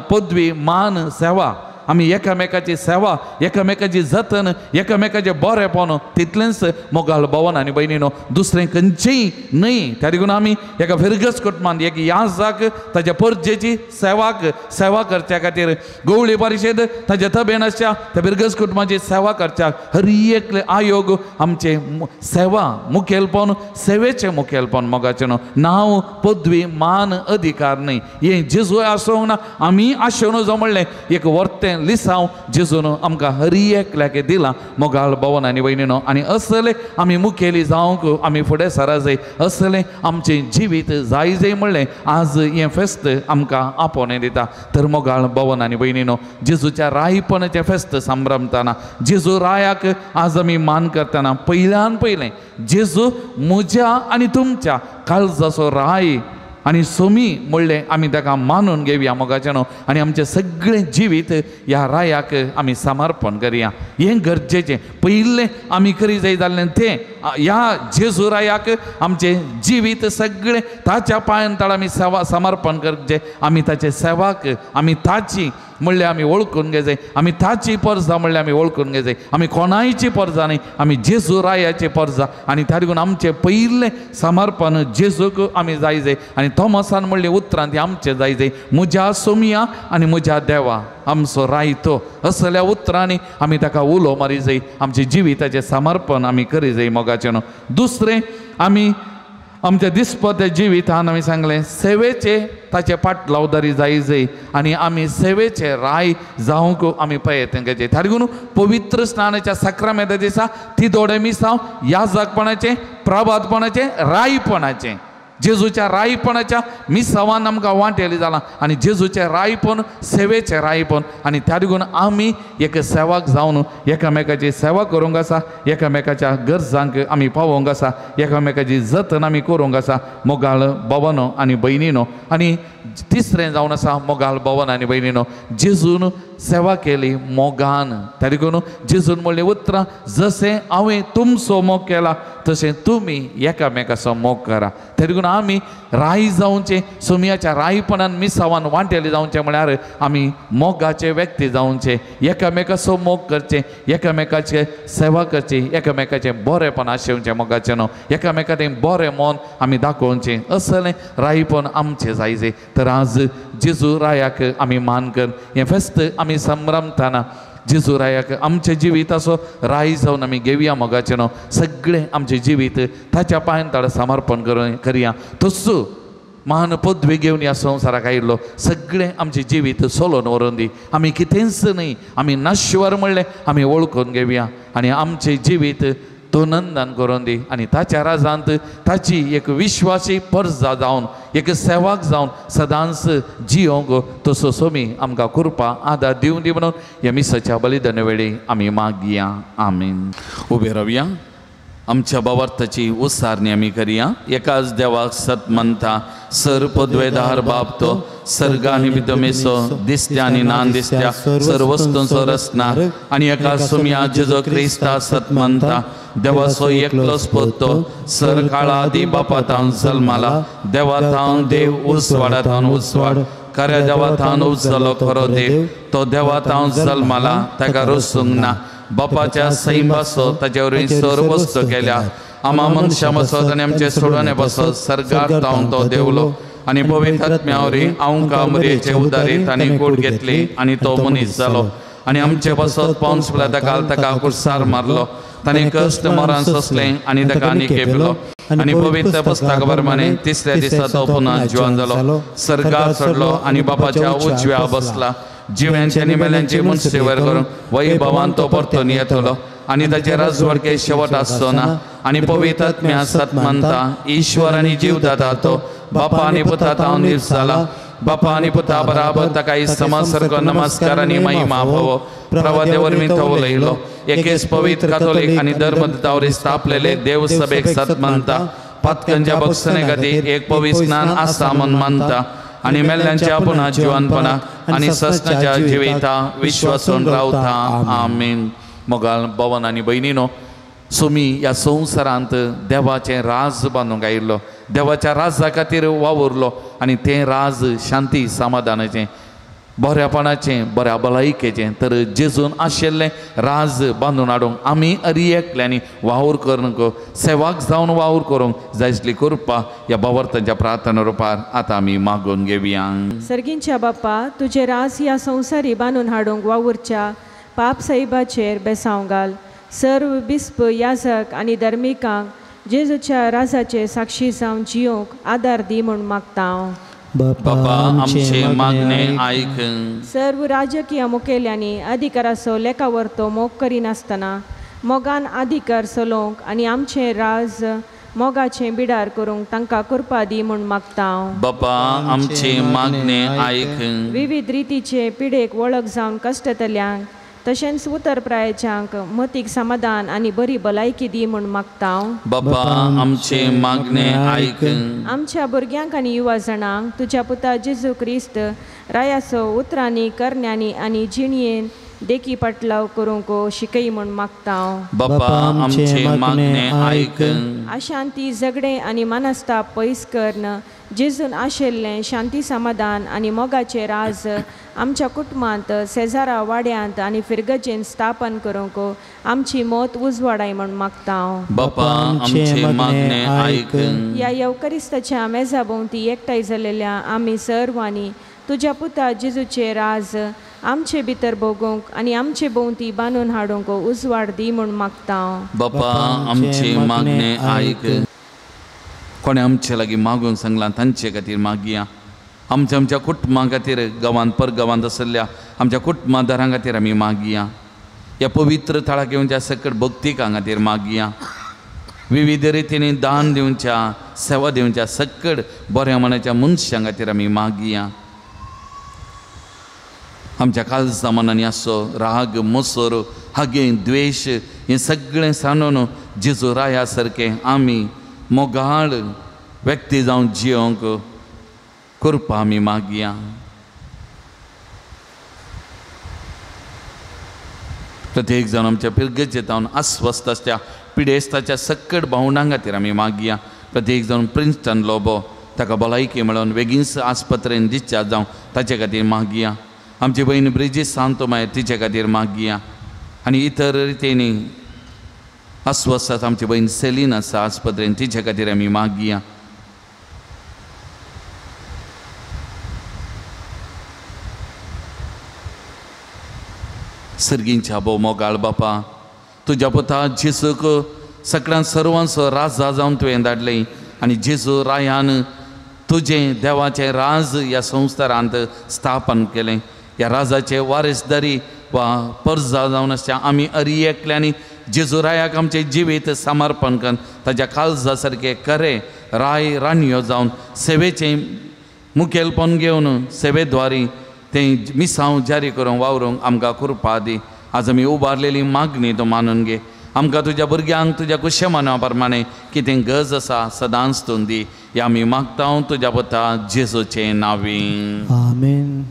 पदवी मान सेवा, आमी एकामेकाची सेवा, एकामेकाची जतन, एकामेकाचें बरेपण तितलेंच मोगाळ भवन आनी भयणीनो, दुसरें खंयचेंय न्हय. त्या देखून आमी एका फिरगस कुटुंबांत एक याजाक ताच्या परजेची सेवाक सेवा करच्या खातीर गोवळी परिशद ताच्या तबेन आसच्या त्या फिरगस कुटुंबाची सेवा करच्याक हर एक आयोग आमचें सेवा मुखेलपण, सेवेचें मुखेलपण मोगाचें न्हू, नांव पदवी मान अधिकार न्हय. हें जेजू आसूंक ना, आमी आशेवन जो म्हणलें एक वर्तें लिसांव जेजून आमकां हर एकल्याक दिलां मोगाळ भवन आनी भयणीनो. आनी असले आमी मुखेली जावंक आमी फुडें सरा जाय, असलें आमचें जिवीत जाय जाय म्हणलें आज हें फेस्त आमकां आपोवणें दिता. तर मोगाळ भवन आनी भयणीनो, जेजूच्या रायपणाचें फेस्त संभ्रमतना, जेजू रायाक आज आमी मान करतना पयल्यान पयलें जेजू म्हज्या आनी तुमच्या काळजाचो राय आनी सोमी म्हणलें आमी ताका मानून घेवया मोगाचें न्हू आनी आमचें सगळें जिवीत ह्या रायाक आमी समर्पण करया. हें गरजेचें पयलें आमी करी जाय जाल्लें तें ह्या जेजू रायाक आमचें जिवीत सगळें ताच्या पांयान तळ आमी सेवा समर्पण करचें. आमी ताचे सेवाक आमी ताची म्हणल्यार आमी वळखून घेजाय, आमी ताची परजा म्हणल्यार आमी वळखून घेजाय, आमी कोणायची परजा न्हय, आमी जेजू रायाची परजा. आनी त्या देखून आमचें पयलें समर्पण जेजूक आमी जाय जाय. आनी थॉमसान म्हणलें उतरां ती आमचें जाय जाय, म्हज्या सोमया आनी म्हज्या देवा आमचो राय तो. असल्या उतरांनी आमी ताका उलो मारी जाय, आमचें जिविताचें समर्पण आमी करी जाय मोगाचें न्हू. दुसरें आमी आमच्या दिसपत्या जिवितान आमी सांगलें सेवेचे ताचे पाटलावदारी जाय जाय आनी आमी सेवेचे राय जावंक आमी प्रयत्न करचे. त्या देखून पवित्र स्नानाच्या साक्रामेंता दिसा ती दोडे मिसांव याजकपणाचें, प्रभातपणाचें, रायपणाचें, जेजूच्या रायपणाच्या मिसावान आमकां वांटेली जालां आनी जेजूचें रायपण सेवेचें रायपण. आनी त्या देखून आमी एक सेवाक जावन एकामेकाची सेवा करूंक आसा, एकामेकाच्या गरजांक आमी पावोवंक आसा, एकामेकाची जतन आमी करूंक आसा मोगाळ भवनो आनी भयणीनो. आनी तिसरें जावन आसा मोगाळ भवन आनी भयणीनो, जेजून सेवा केली मोगान. त्या देखून जेजून म्हणलें उतरां, जशें हांवें तुमचो मोग केला तशें तुमी एकामेकाचो मोग करा. त्या देखून आमी राय जावचें, सोमयाच्या रायपणान मिसावान वांटेले जावचें म्हळ्यार आमी मोगाचे व्यक्ती जावचें, एकामेकाचो मोग करचें, एकामेकाचे सेवा करची, एकामेकाचें बरेपण आशेवचें मोगाचें न्हू, एकामेकाचें बरें मन आमी दाखोवचें, असलें रायपण आमचें जाय जाय. तर आज जेजू रायाक आमी मान कर हें फेस्त आमी संभ्रमतना जेजू रायाक आमचें जिवीत असो राय जावन आमी घेवया मोगाचें न्हू, सगळें आमचें जिवीत ताच्या पांयान ताडा समर्पण करया. तसो महान पदवी घेवन ह्या संवसाराक आयिल्लो सगळें आमचें जिवीत सोलोवन व्हरून दी. आमी कितेंच न्हय, आमी नाश्वर म्हणलें आमी वळखून घेवया आनी आमचें जिवीत तो नंदन करून दी. आनी ताच्या राजांत ताची एक विश्वासी परजा जावन एक सेवाक जावन सदांच जियोंक तसो सोमी आमकां कृपा आदार दिवन दी म्हणून ह्या मिसाच्या बलिदाना वेळी आमी मागया. आमीन. उबे रावया. आमच्या बावार्थाची उसारणी आमी करया. एकाच देवाक सत मानता, सर पदवेदार बाप तो सर्ग आनी विदमेसो दिसत्या आनी ना दिसत्या सर्व वस्तूंचो रचना आनी एका सुम्या जेजू क्रिस्ता सत मानता, देवाचो एकलोच पोतो सर काळा आदी बापा तावन जल्माला, देवा तावन देव उजवाडा तावन उजवाड, खऱ्या देवा तावन उजलो खरो देव, तो देवा तावन जल्माला ताका रसूंक ना, बापाच्या सैमाचो ताचे वरवीं सर्व वस्तू केल्या, आमा मनशां बसत आनी आमचे सोडोवणे बसत सर्गार तावन तो देवलो आनी पवित्र आत्म्या वरवीं आमकां मरयेचे उदारीत आनी कूड घेतली आनी तो मनीस जालो आनी आमचे बसत पावस पिलाता ताका कुर्सार मारलो, ताणें कश्ट मरण सोंसलें आनी ताका आनी खेपलो आनी पवित्र पुस्तका प्रमाणे तिसऱ्या दिसा तो पुनः जिवन जालो, सर्गार चडलो आनी बापाच्या उजव्या बसला, जिव्यांचे आनी मेल्यांचे मुन्सेवर करून वैभवान तो परतून येतलो आनी ताचे राजवडके शेवट आसचो ना. आनी पवित्र आत्म्या सत मानता, ईश्वर आनी जीवदाता तो बापा आनी पुता तावन दीस जाला, बापा आनी पुता बराबर ताका समासारको नमस्कार आनी महिमा फावो, प्रभाते वरवीं तो उलयलो. एकेच पवित्र कातोलीक आनी धर्मदूता वरवीं स्थापलेले देवसभेक सत मानता, पातकांच्या बक्षणे खातीर एक पवित्र स्नान आसा म्हूण मानता आनी मेल्ल्यांच्या पुनः जिवनपणाक आनी ससनाच्या जिविता विश्वासून रावता. आमेन. मोगाल भवन आनी भयणीनो, सोमी ह्या संवसारांत देवाचें राज बांदूंक आयिल्लो, देवाच्या राजा खातीर वावुरलो आनी तें राज शांती समाधानाचें, बऱ्यापणाचें, बऱ्या भलायकेचें. तर जेजून आशिल्लें राज बांदून हाडूंक आमी अरी एकल्यांनी वावर करूंक, सेवाक जावन वावर करूंक जाय आसली कृपा ह्या बावर्तांच्या प्रार्थना रुपार आतां आमी मागून घेवया. सर्गींच्या बापा, तुजें राज ह्या संवसारी बांदून हाडूंक वावुरच्या पाप साहेबाचेर बेसांव घाल. सर्व बिस्प, याजक आनी धर्मिकांक जेजूच्या राजाचे साक्षी जावन जियोंक आदार दी म्हूण मागता हांव. बापा आमचे मागणे आयक. सर्व राजकीय मुखेल्यांनी अधिकाराचो लेखावरतो मोग करिनासतना मोगान अधिकार चलोवंक आनी आमचें राज मोगाचें बिडार करूंक तांकां कृपा दी म्हूण मागता हांव. बापा आमचे मागणे आयक. विविध रितीचे पिडेक वळख जावन कश्टतल्यांक तशेंच उतर प्रायेच्यांक मतीक समाधान आनी बरी भलायकी दी म्हूण मागता हांव. बापा आमचे मागणे आयक. आमच्या भुरग्यांक आनी युवा जाणांक तुज्या पुता जेजू क्रिस्त रायाचो उतरांनी, करण्यांनी आनी जिणयेन देखी पाटलाव करूंक शिकय म्हूण मागता हांव. बापा आमचे मागणे आयक. अशांती, झगडें आनी मनस्ताप पयस करून जेजून आशिल्लें शांती, समाधान आनी मोगाचें राज आमच्या कुटुंबांत, शेजारा वाड्यांत आनी फिरगजेन स्थापन करूंक आमची मत उजवाडाय म्हूण मागता हांव. बापा आमचे मागणे आयक. ह्या येवकरिस्ताच्या मेजा भोंवती एकठांय जाल्लेल्या आमी सर्वांनी तुज्या पुता जेजूचें राज आमचे भितर भोगूंक आनी आमचे भोंवती बांदून हाडूंक उजवाड दी म्हूण मागता हांव. बापा आमचे मागणे आयक. कोणें आमचे लागीं मागून सांगलां तांचे खातीर मागया. आमच्या आमच्या कुटुंबां खातीर, गांवांत परगांवांत आशिल्ल्या आमच्या कुटुंबादारां खातीर आमी मागया. ह्या पवित्र थळाक येवच्या सकट भक्तिकां खातीर मागया. विविध रितींनी दान दिवच्या, सेवा दिवच्या सकट बऱ्या मनाच्या मनशां खातीर आमी मागया. आमच्या काळजा मनांनी आसो राग, मोसर, हागे, द्वेश हें सगळें सांडून जेजू राया सारकें आमी मोगाळ व्यक्ती जावन जियोंक कृपा आमी मागया. प्रत्येक जावन आमच्या पिरगेचे जावन अस्वस्थ आसत्या पिडेस्ताच्या सकट भावंडां खातीर आमी मागया. प्रत्येक जावन प्रिन्स्टन लोबो ताका भलायकी मेळोवन बेगीनच आस्पत्रेन डिस्चार्ज जावं ताचे खातीर मागया. आमची भयण ब्रिजीत सांतोमाय तिचे खातीर मागया. आनी इतर रितींनी अस्वस्थ आसा आमची भयण सेलीन आसा आस्पत्रेन तिचे खातीर आमी मागया. सर्गींच्या भोव मोगाळ बापा, तुज्या पुता जेजूक सगळ्यां सर्वांचो राजा जावन तुवें धाडलें आनी जेजू रायान तुजें देवाचें राज ह्या संवसारांत स्थापन केलें. ह्या राजाचे वारसदारी वा परजा जावन आसच्या आमी अरी एकल्यांनी जेजू रायाक आमचें जिवीत समर्पण करून ताज्या काळजा सारकें खरें राय राणयो जावन सेवेचें मुखेलपण घेवन सेवेद्वारी तें मिसांव जारी करूंक वावरूंक आमकां कृपा दी. आज आमी उबारलेली मागणी तूं मानून घे. आमकां तुज्या भुरग्यांक तुज्या कुशेमाना प्रमाणे कितें गरज आसा सदांच तूं दी. ह्या आमी मागता तुज्या पुता जेजूचे नांवी. आमेन.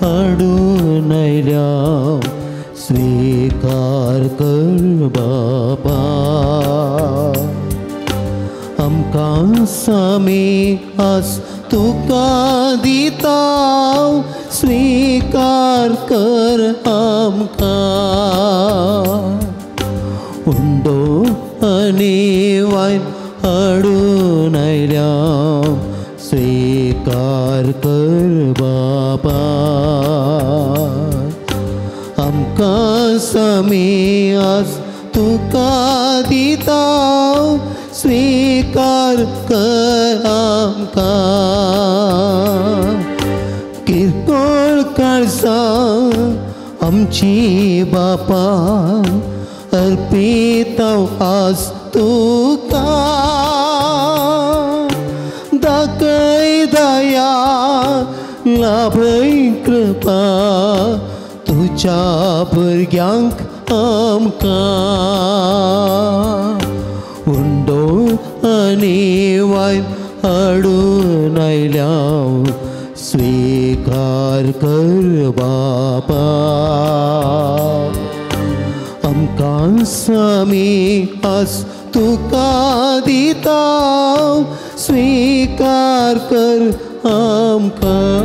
हाडून आयल्या स्वीकार कर बाबा. आमकां सामी आस तुका दिता स्वीकार कर आमकां. उंडो आनी वायन हाडून आयल्या स्वीकार कर बाबा. आमकां सामी आस तुका दिता स्वीकार कर आमकां. किरकोळ काळसां आमची बापा अर्पिता आस तुका. दाखय दया लाभय कृपा तुज्या भुरग्यांक आमकां. उंडो आनी वायन हाडून आयल्या स्वीकार कर बाबा. आमकां सामी आस तुका दिता स्वीकार कर आमकां.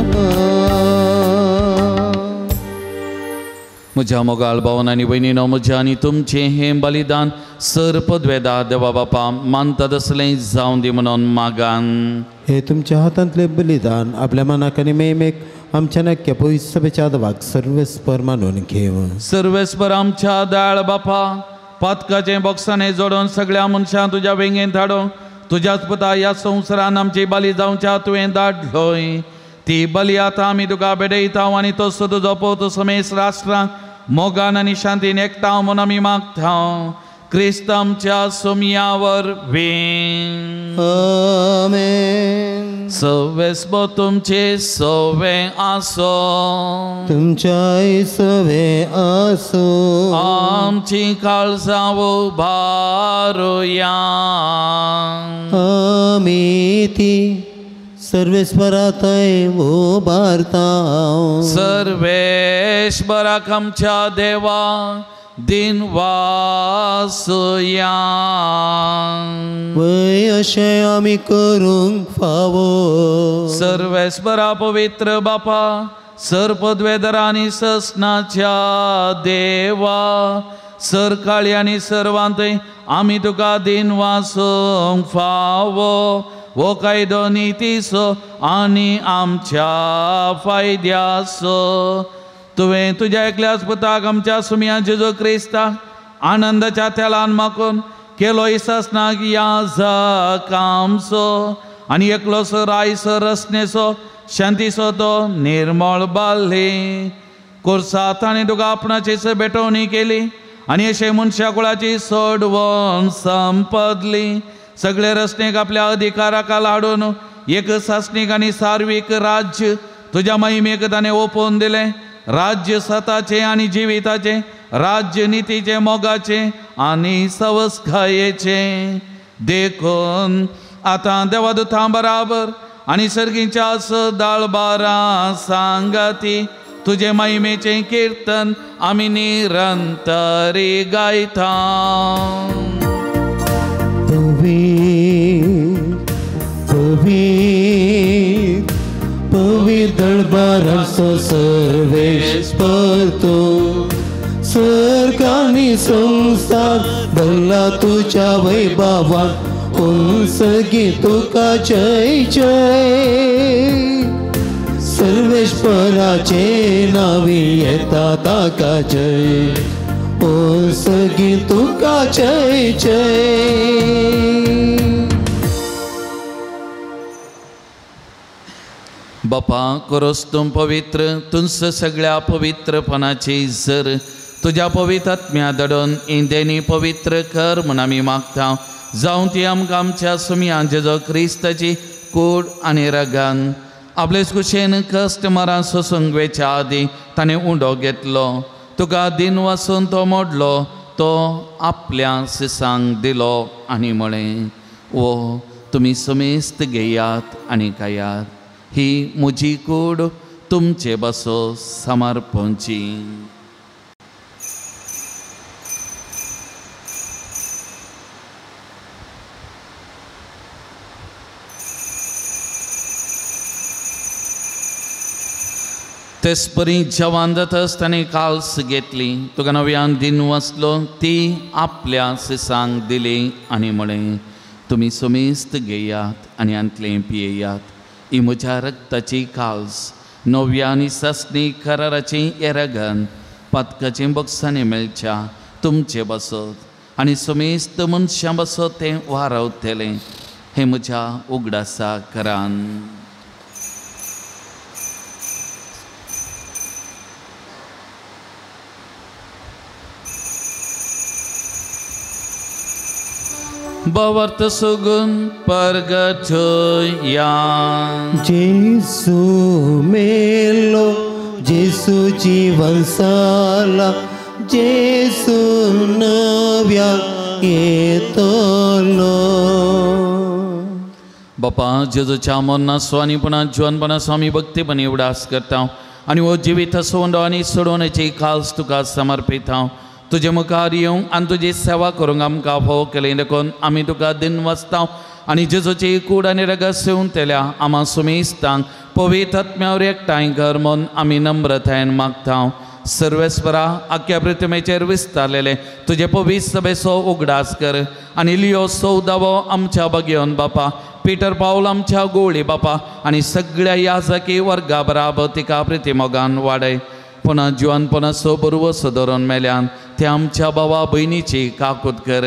म्हज्या मोगाळ भावन आनी भयणीनो, म्हज्या आनी तुमचें हें बलिदान सर पदवेदा देवा बापा मानता तसलें जावं दी म्हणून मागान. हे तुमच्या हातांतलें बलिदान आपल्या मनाक आनी मेमेक आमच्या नक्क्या पयस सभेच्या देवाक सर्वेस्पर मानून घेव. सर्वेस्पर आमच्या दयाळ बापा पातकाचें बोक्सांनी जोडून सगळ्या मनशां तुज्या वेंगेंत हाडून तुज्याच पुता ह्या संवसारान आमची बली जावच्या तुवें धाडलोय. ती बली आतां आमी तुका भेटयता आनी तसो तुजो पूत समेस्त राष्ट्रांक मोगान आनी शांतीन एकठांय म्हूण आमी मागता. क्रिस्त आमच्या सोमया वरवीं. आमेन. सवेस्पो तुमचे सवे आसो. तुमच्याय सवे आसो. आमची काळजां उबारुया. आमी ती सर्वेस्पराथंय उबारता. सर्वेश्वराक आमच्या देवा दिन वासुया. वय अशें आमी करूंक फावो. सर्वेस्परा पवित्र बापा सर पदवेदरा आनी ससनाच्या देवा सर काळी आनी सर्वांतय आमी तुका दिन वासूंक फावो. हो कायदो नितीचो आनी आमच्या फायद्याचो. तुवें तुज्या एकल्याच पुताक आमच्या सुमया जेजू क्रिस्ताक आनंदाच्या तेलान माकून केलो इसासनाक याजक आमचो आनी एकलोसो रायसो रसनेचो शांतीचो तो निर्मळ बाल्ली कोर्सा ताणें तुका आपणाची भेटवणी केली आनी अशें मनशा कुळाची सोडवण संपदली. सगळे रसनेक आपल्या अधिकाराखाल हाडून एक सासणीक आनी सार्वीक राज्य तुज्या महिमेक ताणें ओपोवन दिलें. राज्य सताचें आनी जिविताचें, राज्य नितीचें, मोगाचें आनी सवस्कायेचें. देखून आतां देवादुतां बराबर आनी सर्गीच्या सदाळबारां सांगाती तुजे महिमेचें किर्तन आमी निरंतरी गायता. पवित्र पवित्र दरबाराचो सर्वेस्पर तूं सर्गांनी संवसार भरला तुज्या वैभवान. उंसगी तुका जय जय. सर्वेश्वराचे नावी येता ताका जय. उंसगी तुका जय जय. बापा करोस तूं पवित्र तुंस सगळ्या पवित्रपणाची जर तुज्या पवित्र आत्म्या दडून इंदेनी पवित्र कर म्हूण आमी मागता. जावं ती आमकां आमच्या सुमयान जेजो क्रिस्ताची कूड आनी रगान आपलेच कुशेन कश्ट मरां सोसूंक वेच्या आदीं ताणें उंडो घेतलो. तुका दिन वासून तो मोडलो, तो आपल्या सिसांक दिलो आनी म्हळें, ओ तुमी समेस्त घेयात आनी खायात, ही म्हजी कूड तुमचे बसो समर्पणची. तेचपरी जवान जातच ताणें काल्स घेतली, तुका नव्यान दिन वाचलो, ती आपल्या सिसांक दिली आनी म्हळें, तुमी समेस्त घेयात आनी आंतलें पियेयात, ही म्हज्या रक्ताची काल्स, नव्या आनी सासणी कराराची येरगन पातकाचे बक्षांनी मेळच्या तुमचे बसत आनी समेस्त मनशां बसत तें वारावतलें, हें म्हज्या उगडासा करान. भवर्त सुगुण परगटया जेसू मेलो, जेसू जीवन साला, जेसू नव्या येतलो. बापा जेजूच्या मरणाचो स्वानीपणा जिवनपणा स्वामी भक्तीपणी उडास करता आनी हो जिवीत सोंडो आनी सोडोवण्याची खास तुका समर्पित हांव. तुजे मुखार येवंक आनी तुजी सेवा करूंक आमकां फावो केली देखून आमी तुका दिन वाचता आनी जेजूची कूड आनी रगत सेवन तेल्या आमा सुमेस्तांक पवित्र आत्म्यावर एकठांय कर म्हूण आमी नम्रतायेन मागता. सर्वेस्परा आख्या पृथ्वीचेर विस्तारलेले तुजे पवित्र सभेचो उगडास कर आनी लियो सौदावो आमच्या बगेवन बापा, पीटर पावल आमच्या गोळी बापा आनी सगळ्या याजकी वर्गा बराबर तिका प्रितीमोगान वाडय. पुन्हा जिवानपणाचो बरवसो धरून मेल्यान ते आमच्या भावा भयणीची काकूत कर.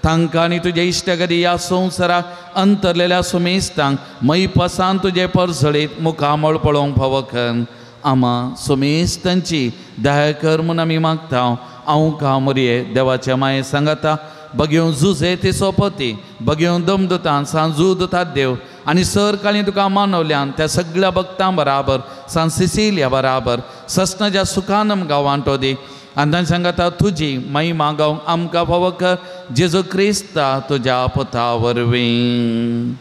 तांकां आनी तुजे इश्टगदी ह्या संवसाराक अंतरलेल्या सुमेस्तांक मैपासान तुजे परजळीत मुखामळ पळोवंक फावो कर. आमा सुमेस्तांची दया कर म्हूण आमी मागता. हांव कामरये देवाच्या माये सांगाता बगेवन जुजे ते सोपती बगेवन दमदतान सांजूद देव आनी सर काळी तुका मानवल्यान त्या सगळ्या भक्तां बराबर सांत सिसिलिया बराबर ससनाच्या सुखानम गांवांत तो दी आनी तांचे सांगाता तुजी महिमा गावंक आमकां फावो कर जेजू क्रिस्ता तुज्या पुता वरवीं.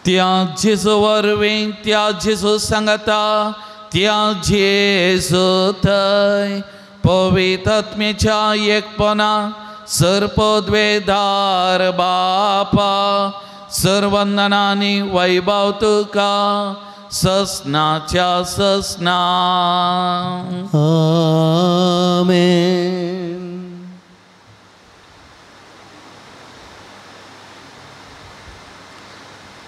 त्या जेजू वरवीं, त्या जेजू सांगाता, त्या जेजू थंय पवित्र आत्म्याच्या एकपणा सर्पद्वेदार बापा सर्वंदनानी वैभव तुका ससनाच्या ससना. आमेन.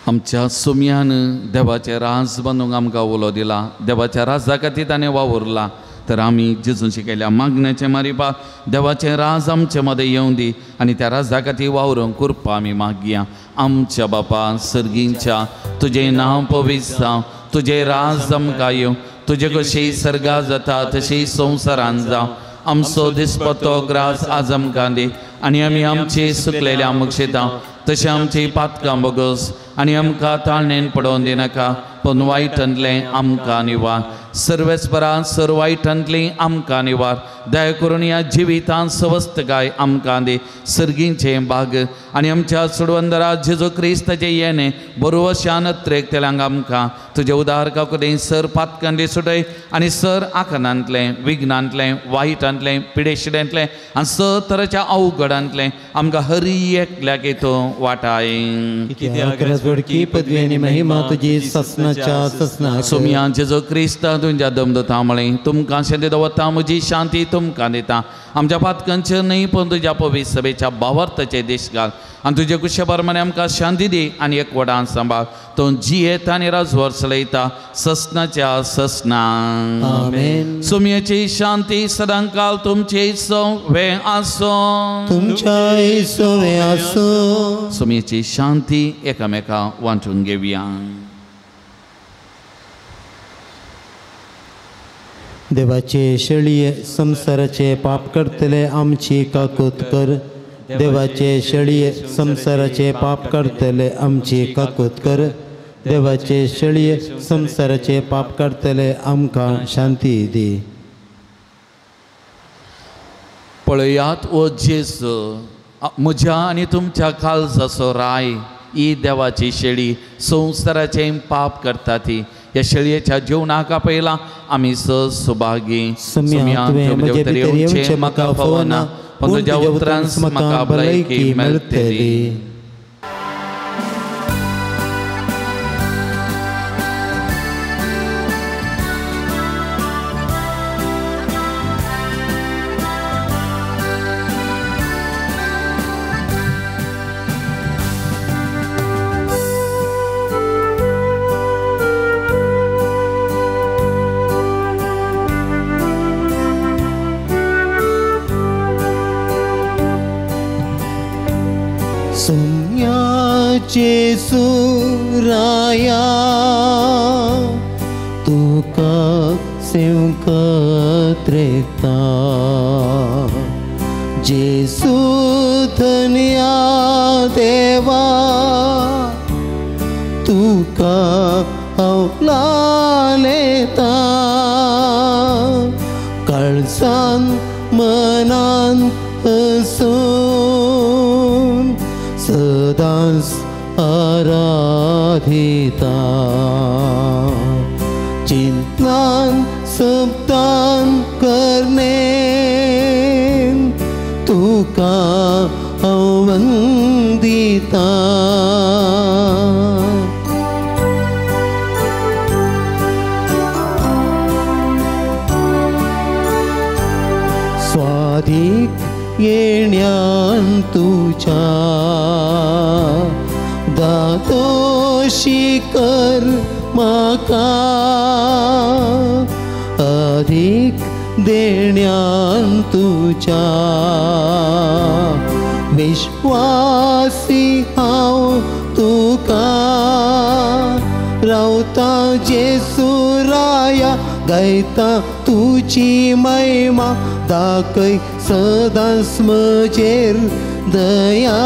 आमच्या सुमयान देवाचें राज बांदूंक आमकां उलो दिला, देवाच्या राजा खातीर ताणें वावुरला. तर आमी जेजून शिकयल्या मागण्याचें मारिपा देवाचें राज आमचे मदें येवं दी आनी त्या राजा खातीर वावरूंक कृपा आमी मागया. आमच्या बापा सर्गींच्या तुजें नांव पवित्र जावं, तुजें राज आमकां येवं, तुजें कशी सर्गा जाता तशी संवसारान जावं. आमचो दिसपट्टो ग्रास आज आमकां दी आनी आमी आमची सुकलेल्या मुक्षेता तशें आमची पातकां बोगस आनी आमकां ताळणेन पडोवन दिनाका, पूण वायटांतलें आमकां निवार. सर्वेस्परा सर वायटांतली आमकां निवार. दया करून ह्या जिवितांत सवस्तकाय आमकां दी. सर्गींचें भाग आनी आमच्या सोडवंदरा जेजू क्रिस्ताचें येणें बरोवशान अत्रेकतल्यांक आमकां तुजें उदार काकुदें सर पातकांतली सुटय आनी सर आकनांतलें विघ्नांतलें वायटांतलें पिडेशिड्यांतलें आनी सर तराच्या अवघडांतलें आमकां हरी एकल्याक येतो वाटाय. पदवी आनी महिमा तुजी ससनाच्या ससना. सोमया जेजू क्रिस्ता तुमच्या दमदता म्हळें तुमकां शांती दवरता, म्हजी शांती तुमकां दिता. आमच्या पातकांचेर न्हय पण तुज्या पवित्र सभेच्या भावार्थाचे देश घाल आनी तुजे कुशे प्रमाणे आमकां शांती दी आनी एकवटान सांबाळ. तो जियेता आनी राजवर चलयता ससनाच्या ससना. आमेन. सोमयाची शांती सदांकाल तुमचे सवे आसूं, तुमच्या सवे आसूं. सोमयाची शांती एकामेका वांटून घेवया. देवाचे शेळये संसाराचे पाप करतले आमची काकूत कर। देवाचे शेळये संसाराचे पाप करतले आमची काकूत कर। देवाचे शेळये संसाराचे पाप करतले आमकां शांती दी। पळयात ओ जेजू, म्हज्या आनी तुमच्या काळजाचो राय, ही देवाची शेळी संवसाराचें पाप करता ती। ह्या शेळयेच्या जेवणाक आपयला आमी सुभागी। म्हाका फावना पूण तुज्या उतरान म्हाका भलायकी मेळटली। जेसू राया तुका सेवकत रेता, जेसू धन्या देवा तुका हांव लालेता। काळजान मनान हसून सदांच आराधिता, चिंतनान सप्तान करणे तुका हांव वंदिता। स्वाधीक येण्यान तुज्या दादोशी कर म्हाका, अधीक देण्यान तुज्या विश्वासी हांव तुका रावता। जेसू राया गायता तुजी महिमा, दाखय सदांच म्हजेर दया।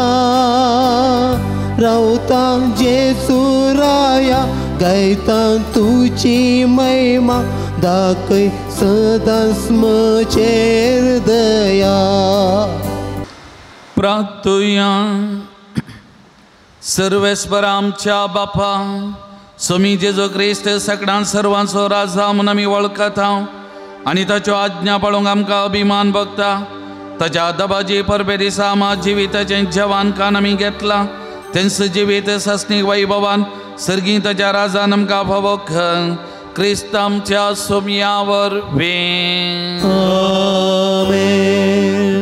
रावता जेसू राया गायता तुजी महिमा, दाखय सदांच म्हजेर दया। प्रार्थुया। सर्वेस्पर आमच्या बापा, स्वामी जेजू क्रिस्त सगळ्यां सर्वांचो राजा म्हूण आमी वळखता आनी ताच्यो आज्ञा पाळूंक आमकां अभिमान भोगता। ताच्या दबाजी परबे दिसा आमा जिविताचें जेवण कान आमी घेतलां, तेंच जिवीत सासणीक वैभवान सर्गी ताच्या राजान आमकां फावो क्रिस्त आमच्या सोमया वरवीं।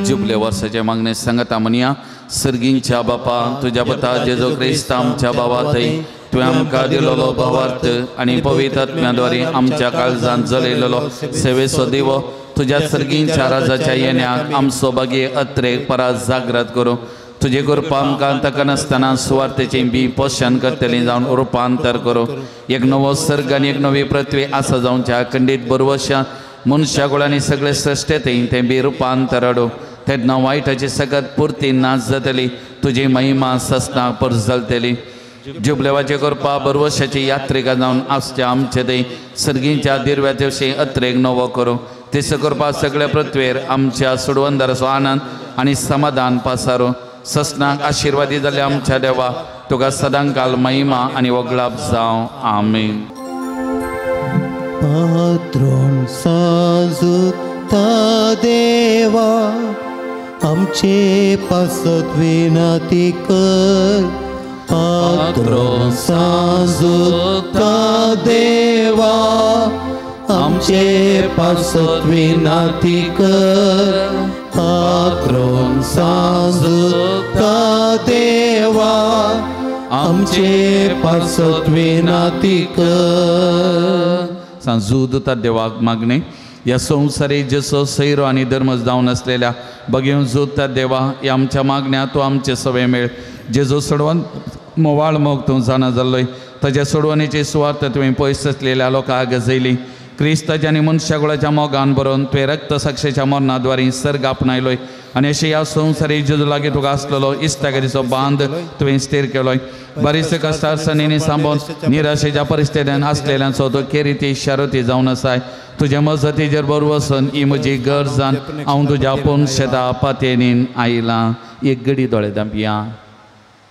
जुबले वर्साचे मागणे सांगता म्हणया। सर्गींच्या बापा, तुज्या पुता जेजू क्रिस्त आमच्या बाबा थंय तुवें आमकां दिलोलो भावार्थ आनी पवित्र आत्म्या आमच्या काळजांत जलयलेलो सेवेचो दिवो तुज्या सर्गींच्या राजाच्या येण्याक आमचो बागे अत्रेक परात जागृत करूं। तुजे कृपा आमकां ताका नासतना सुवार्थेचें बी पोशण करतलीं जावन रुपांतर करूं। एक नवो सर्ग आनी एक नवी पृथ्वी आसा जावच्या अखंडीत बरवशा मनशा कुळांनी सगळे सृश्टेंत तें बी रुपांतर हाडूं। तेन्ना वायटाची सगळ्यात पुरती नाच जातली, तुजी महिमा ससना परजलतली। जुबलेवाचे करपा बरवशाची यात्रिका जावन आसच्या आमचे थंय सर्गींच्या दिरव्या दिवशी अत्रेक नवो करूं। तेस करपा सगळ्या पृथ्वेर आमच्या सोडवंदाराचो आनंद आनी समाधान पासारूं। ससनाक आशिर्वादी जाल्ल्या आमच्या देवा, तुका सदांकाल महिमा आनी वगळाप जावं। आमेन। पात्रोण साजुता देवा आमचे पासत विनंती कर। पात्रोण साजुता देवा आमचे पासत विनंती कर। पात्रोण साजुता देवा आमचे पासत विनंती कर। सांजूदता देवाक मागणे ह्या संवसारी जसो सैरो आनी धर्म जावन आसलेल्या बगेवन जोडटा देवा, ह्या आमच्या मागण्या तूं आमचे सवे मेळ। जेजो सोडवन मोवाळ मोग तूं जाणा जाल्लोय, ताज्या सोडवणेची सुवार्थ तुवें पयस आसलेल्या लोकांक गजयली। क्रिस्ताच्या आनी मनशाकुळाच्या मोगान बरोवन तुवें रक्तसाक्षेच्या मरणाद्वारी सर्ग आपणायलोय आनी अशें ह्या संवसारी जेजू लागीं तुका आसलेलो इश्टागतीचो बांद तुवें स्थीर केलोय. बरीच कश्टार्सणींनी सांबोवन निराशेच्या परिस्थितीन आसलेल्यांचो तो केरिती शारती जावन आसाय. तुज्या मजतीचेर बरो वचून ही म्हजी गरज जावन हांव तुज्या पोनशेता पातयेनीन आयलां. एक गडी दोळे धांपया.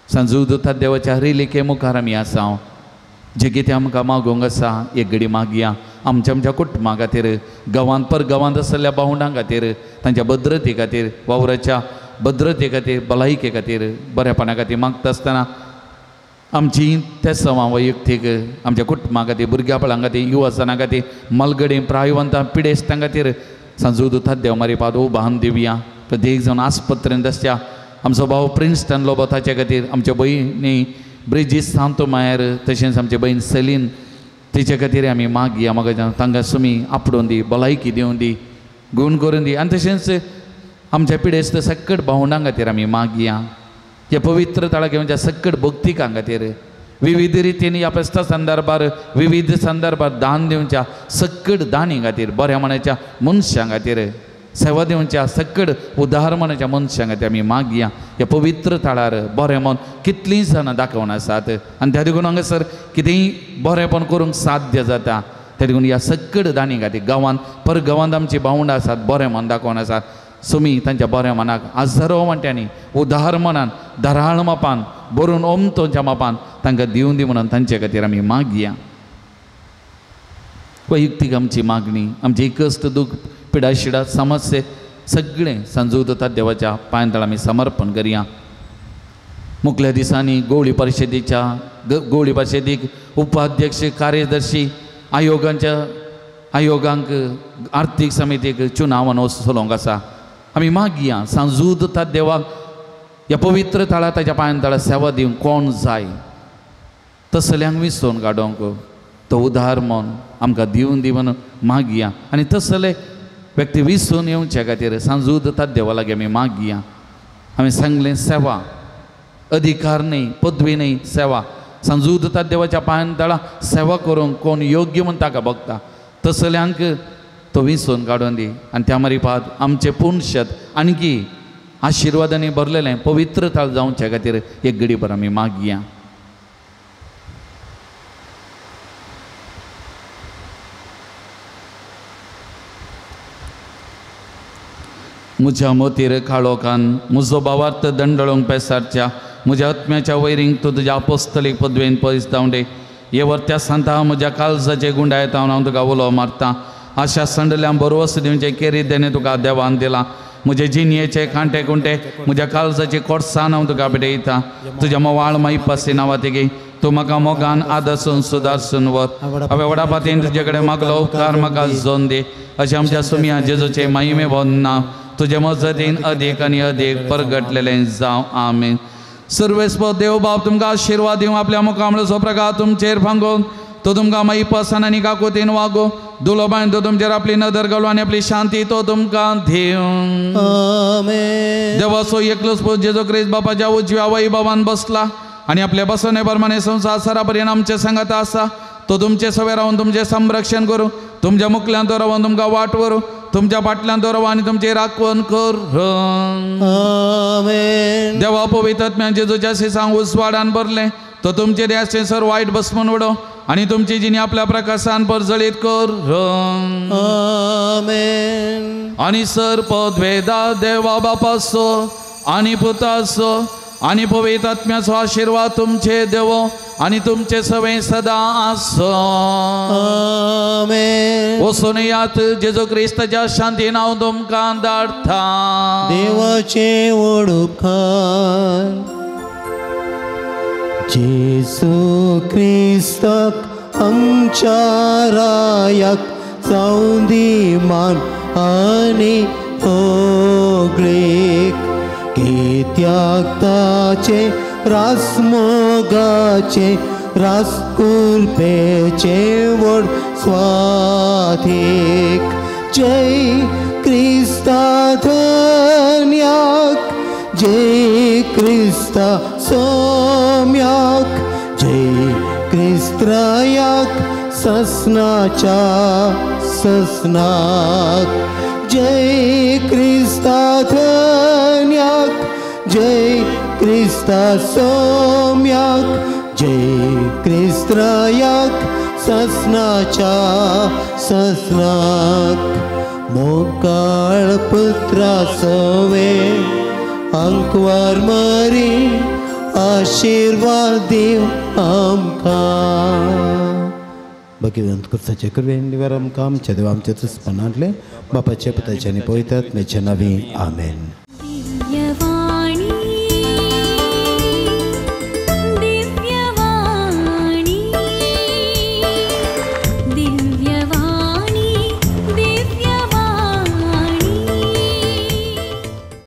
सांजू दुता देवाच्या रिलिके मुखार आमी आसा. जे कितें आमकां मागूंक आसा एक घडी मागया. आमच्या आमच्या कुटुंबा खातीर, गांवांत पर गांवांत आसलेल्या भावंडां खातीर, तांच्या भद्रते खातीर, वावराच्या भद्रते खातीर, भलायके खातीर, बऱ्यापणा खातीर मागता आसतना आमची तेसवां वैयक्तीक आमच्या कुटुंबा खातीर, भुरग्यापळां खातीर, युवासना खातीर, मालगडी प्रायवंतां पिडेस्तां खातीर सांजू दुता देव मारी पाद उबान दिवया. प्रत्येक जावन आस्पत्रेंत आसच्या आमचो भाव प्रिन्स्टन लोबो ताचे खातीर, आमच्या भयणी ब्रिजीस सांतो मायर, तशेंच आमचे भयण सेलीन तिचे खातीर आमी मागया. म्हाका तांकां सुमी आपडून दी, भलायकी दिवन दी, गूण करून दी. आनी तशेंच आमच्या पिडेस्त सकट भावंडां खातीर आमी मागया. ह्या पवित्र तळाक घेवच्या सकट भक्तिकां खातीर विविध रितीन ह्या फेस्ता संदर्भार विविध संदर्भार दान दिवच्या सकट दानी खातीर, बऱ्या मनाच्या मनशां खातीर, सेवा दिवच्या सकट उदार मनाच्या मनशां खातीर आमी मागया. ह्या पवित्र थळार बरें मन कितलीं जाणां दाखोवन आसात आनी त्या देखून हांगासर कितेंय बरेंपण करूंक साध्य जाता. त्या देखून ह्या सकट दानी खातीर गांवांत पर गांवांत आमची भावंडां आसात, बरें मन दाखोवन आसात. सुमी तांच्या बऱ्या मनाक हजारो वांट्यांनी उदार मनान धाराळ मापान भरून ओमतोच्या मापान तांकां दिवन दी म्हणून तांचे खातीर आमी मागया. वैयक्तीक आमची मागणी, आमची कश्ट दुख पिडाशिडा समस्ये सगळें सांजू दत्ता देवाच्या पांयतळ आमी समर्पण करया. मुखल्या दिसांनी गोवळी परिशदेच्या गोवळी परिशदेक उपाध्यक्ष, कार्यदर्शी, आयोगांच्या आयोगांक, आर्थीक समितीक चुनावान चलोवंक आसा. आमी मागया सांजू दत्ता देवाक ह्या पवित्र थळा ताच्या पांयतळा सेवा दिवंक कोण जाय तसल्यांक विसोवन काडूंक तो उदार मन आमकां दिवन दी म्हणून मागया. आनी तसले व्यक्ती विसून येवचे खातीर सांजू दत्ता देवा लागीं आमी मागया. आमी सांगलें सेवा अधिकार न्हय, पदवी न्हय, सेवा सांजू दत्ता देवाच्या पांयतळा सेवा करूंक कोण योग्य म्हूण ताका बघता तसल्यांक तो विसून काडून दी. आनी त्या मारिपाद आमचें पुनशत आणकी आशिर्वादांनी भरलेलें पवित्र थळ जावचे खातीर एक घडीभर आमी मागया. म्हज्या मोतीर काळोखान म्हजो भावार्थ दंडळोंक पेसारच्या म्हज्या आत्म्याच्या वैरींक तूं तुज्या अपोस्तलीक पदवेन पयस धांवडे. हे वर्त्या सांता म्हज्या काळजाचे गुंडायता हांव तुका उलो मारता. आशा संडल्या बरवस दिवचें केरी देणें तुका देवान दिलां. म्हजे जिणयेचे कांटे कुंटे म्हज्या काळजाची कोर्सान हांव तुका भेटयता. तुज्या मोवाळ माईपासी नांवा तेगी तूं म्हाका मोगान आदर्सून सुदारसून वर. हांवें व्हडा पातीन तुजे कडेन मागलो उपकार म्हाका जोन दी. अशें आमच्या सुमया जेजूचे माहिमे भोंदना तुजे मजतीन अदीक आनी अदीक परगटलेलें जावं. आमेन. सर्वेस्पर देव बाप तुमकां आशिर्वाद दिवं, आपल्या मुखामळाचो प्रकार तुमचेर फांगोवन तो तुमकां माईपासान आनी काकुतीन वागो. दुलोबायन तो तुमचेर आपली नदर घालूं आनी आपली शांती तो तुमकां दिवं. आमेन. देवाचो एकलोच पूत जेजू क्रिस्त बापाच्या उजव्या वैभवान बसला आनी आपल्या बसवणे प्रमाणे संवसार सरापर्यंत आमचे सांगाता आसा. तो तुमचे सवे रावन तुमचें संरक्षण करूं, तुमच्या मुखल्यान तो रावन तुमकां वाट व्हरूं, तुमच्या फाटल्यान तो रावन आनी तुमची राखवण करूं. आमेन. देवा पवित्र आत्म्यान जेजूच्या सिसांक उजवाडान भरलें तो तुमचे देहाचें सर वायट बसमून उडोवं आनी तुमची जिणी आपल्या प्रकाशान परजळीत करूं. आमेन. आनी सर पदवेदा देवा बापाचो आनी पुताचो आनी पवित्र आत्म्याचो आशिर्वाद तुमचे देवो आनी तुमचे सवे सदां आसूं. आमेन. वचून यात जेजू क्रिस्ताच्या शांतीन हांव तुमकां धाडटा. देवाचे वडुपकार जेजू क्रिस्ताक आमच्या रायाक जावं दी मान आनी होगळीक. कित्याक ताचे रास मोगाचे रास कुरपेचे व्हड स्वाधीक. जय क्रिस्ता धन्याक, जय क्रिस्ता सोम्याक, जय क्रिस्त्रायाक ससनाच्या ससनाक जय क्रिस्ता धन्याक जय क्रिस्ता सोम्याक जय क्रिस्त्रायाक ससनाच्या ससनाक मोकाळ पुत्रा सवे अंकवार मरी आशीर्वाद दिव आमकां. भगवंत कुर्साचे कृपेन निवार आमकां आमच्या देवा आमच्या तुस्पनांतले बापाच्या पुताच्या आनी पवित्र आत्म्याच्या नांवी आमेन.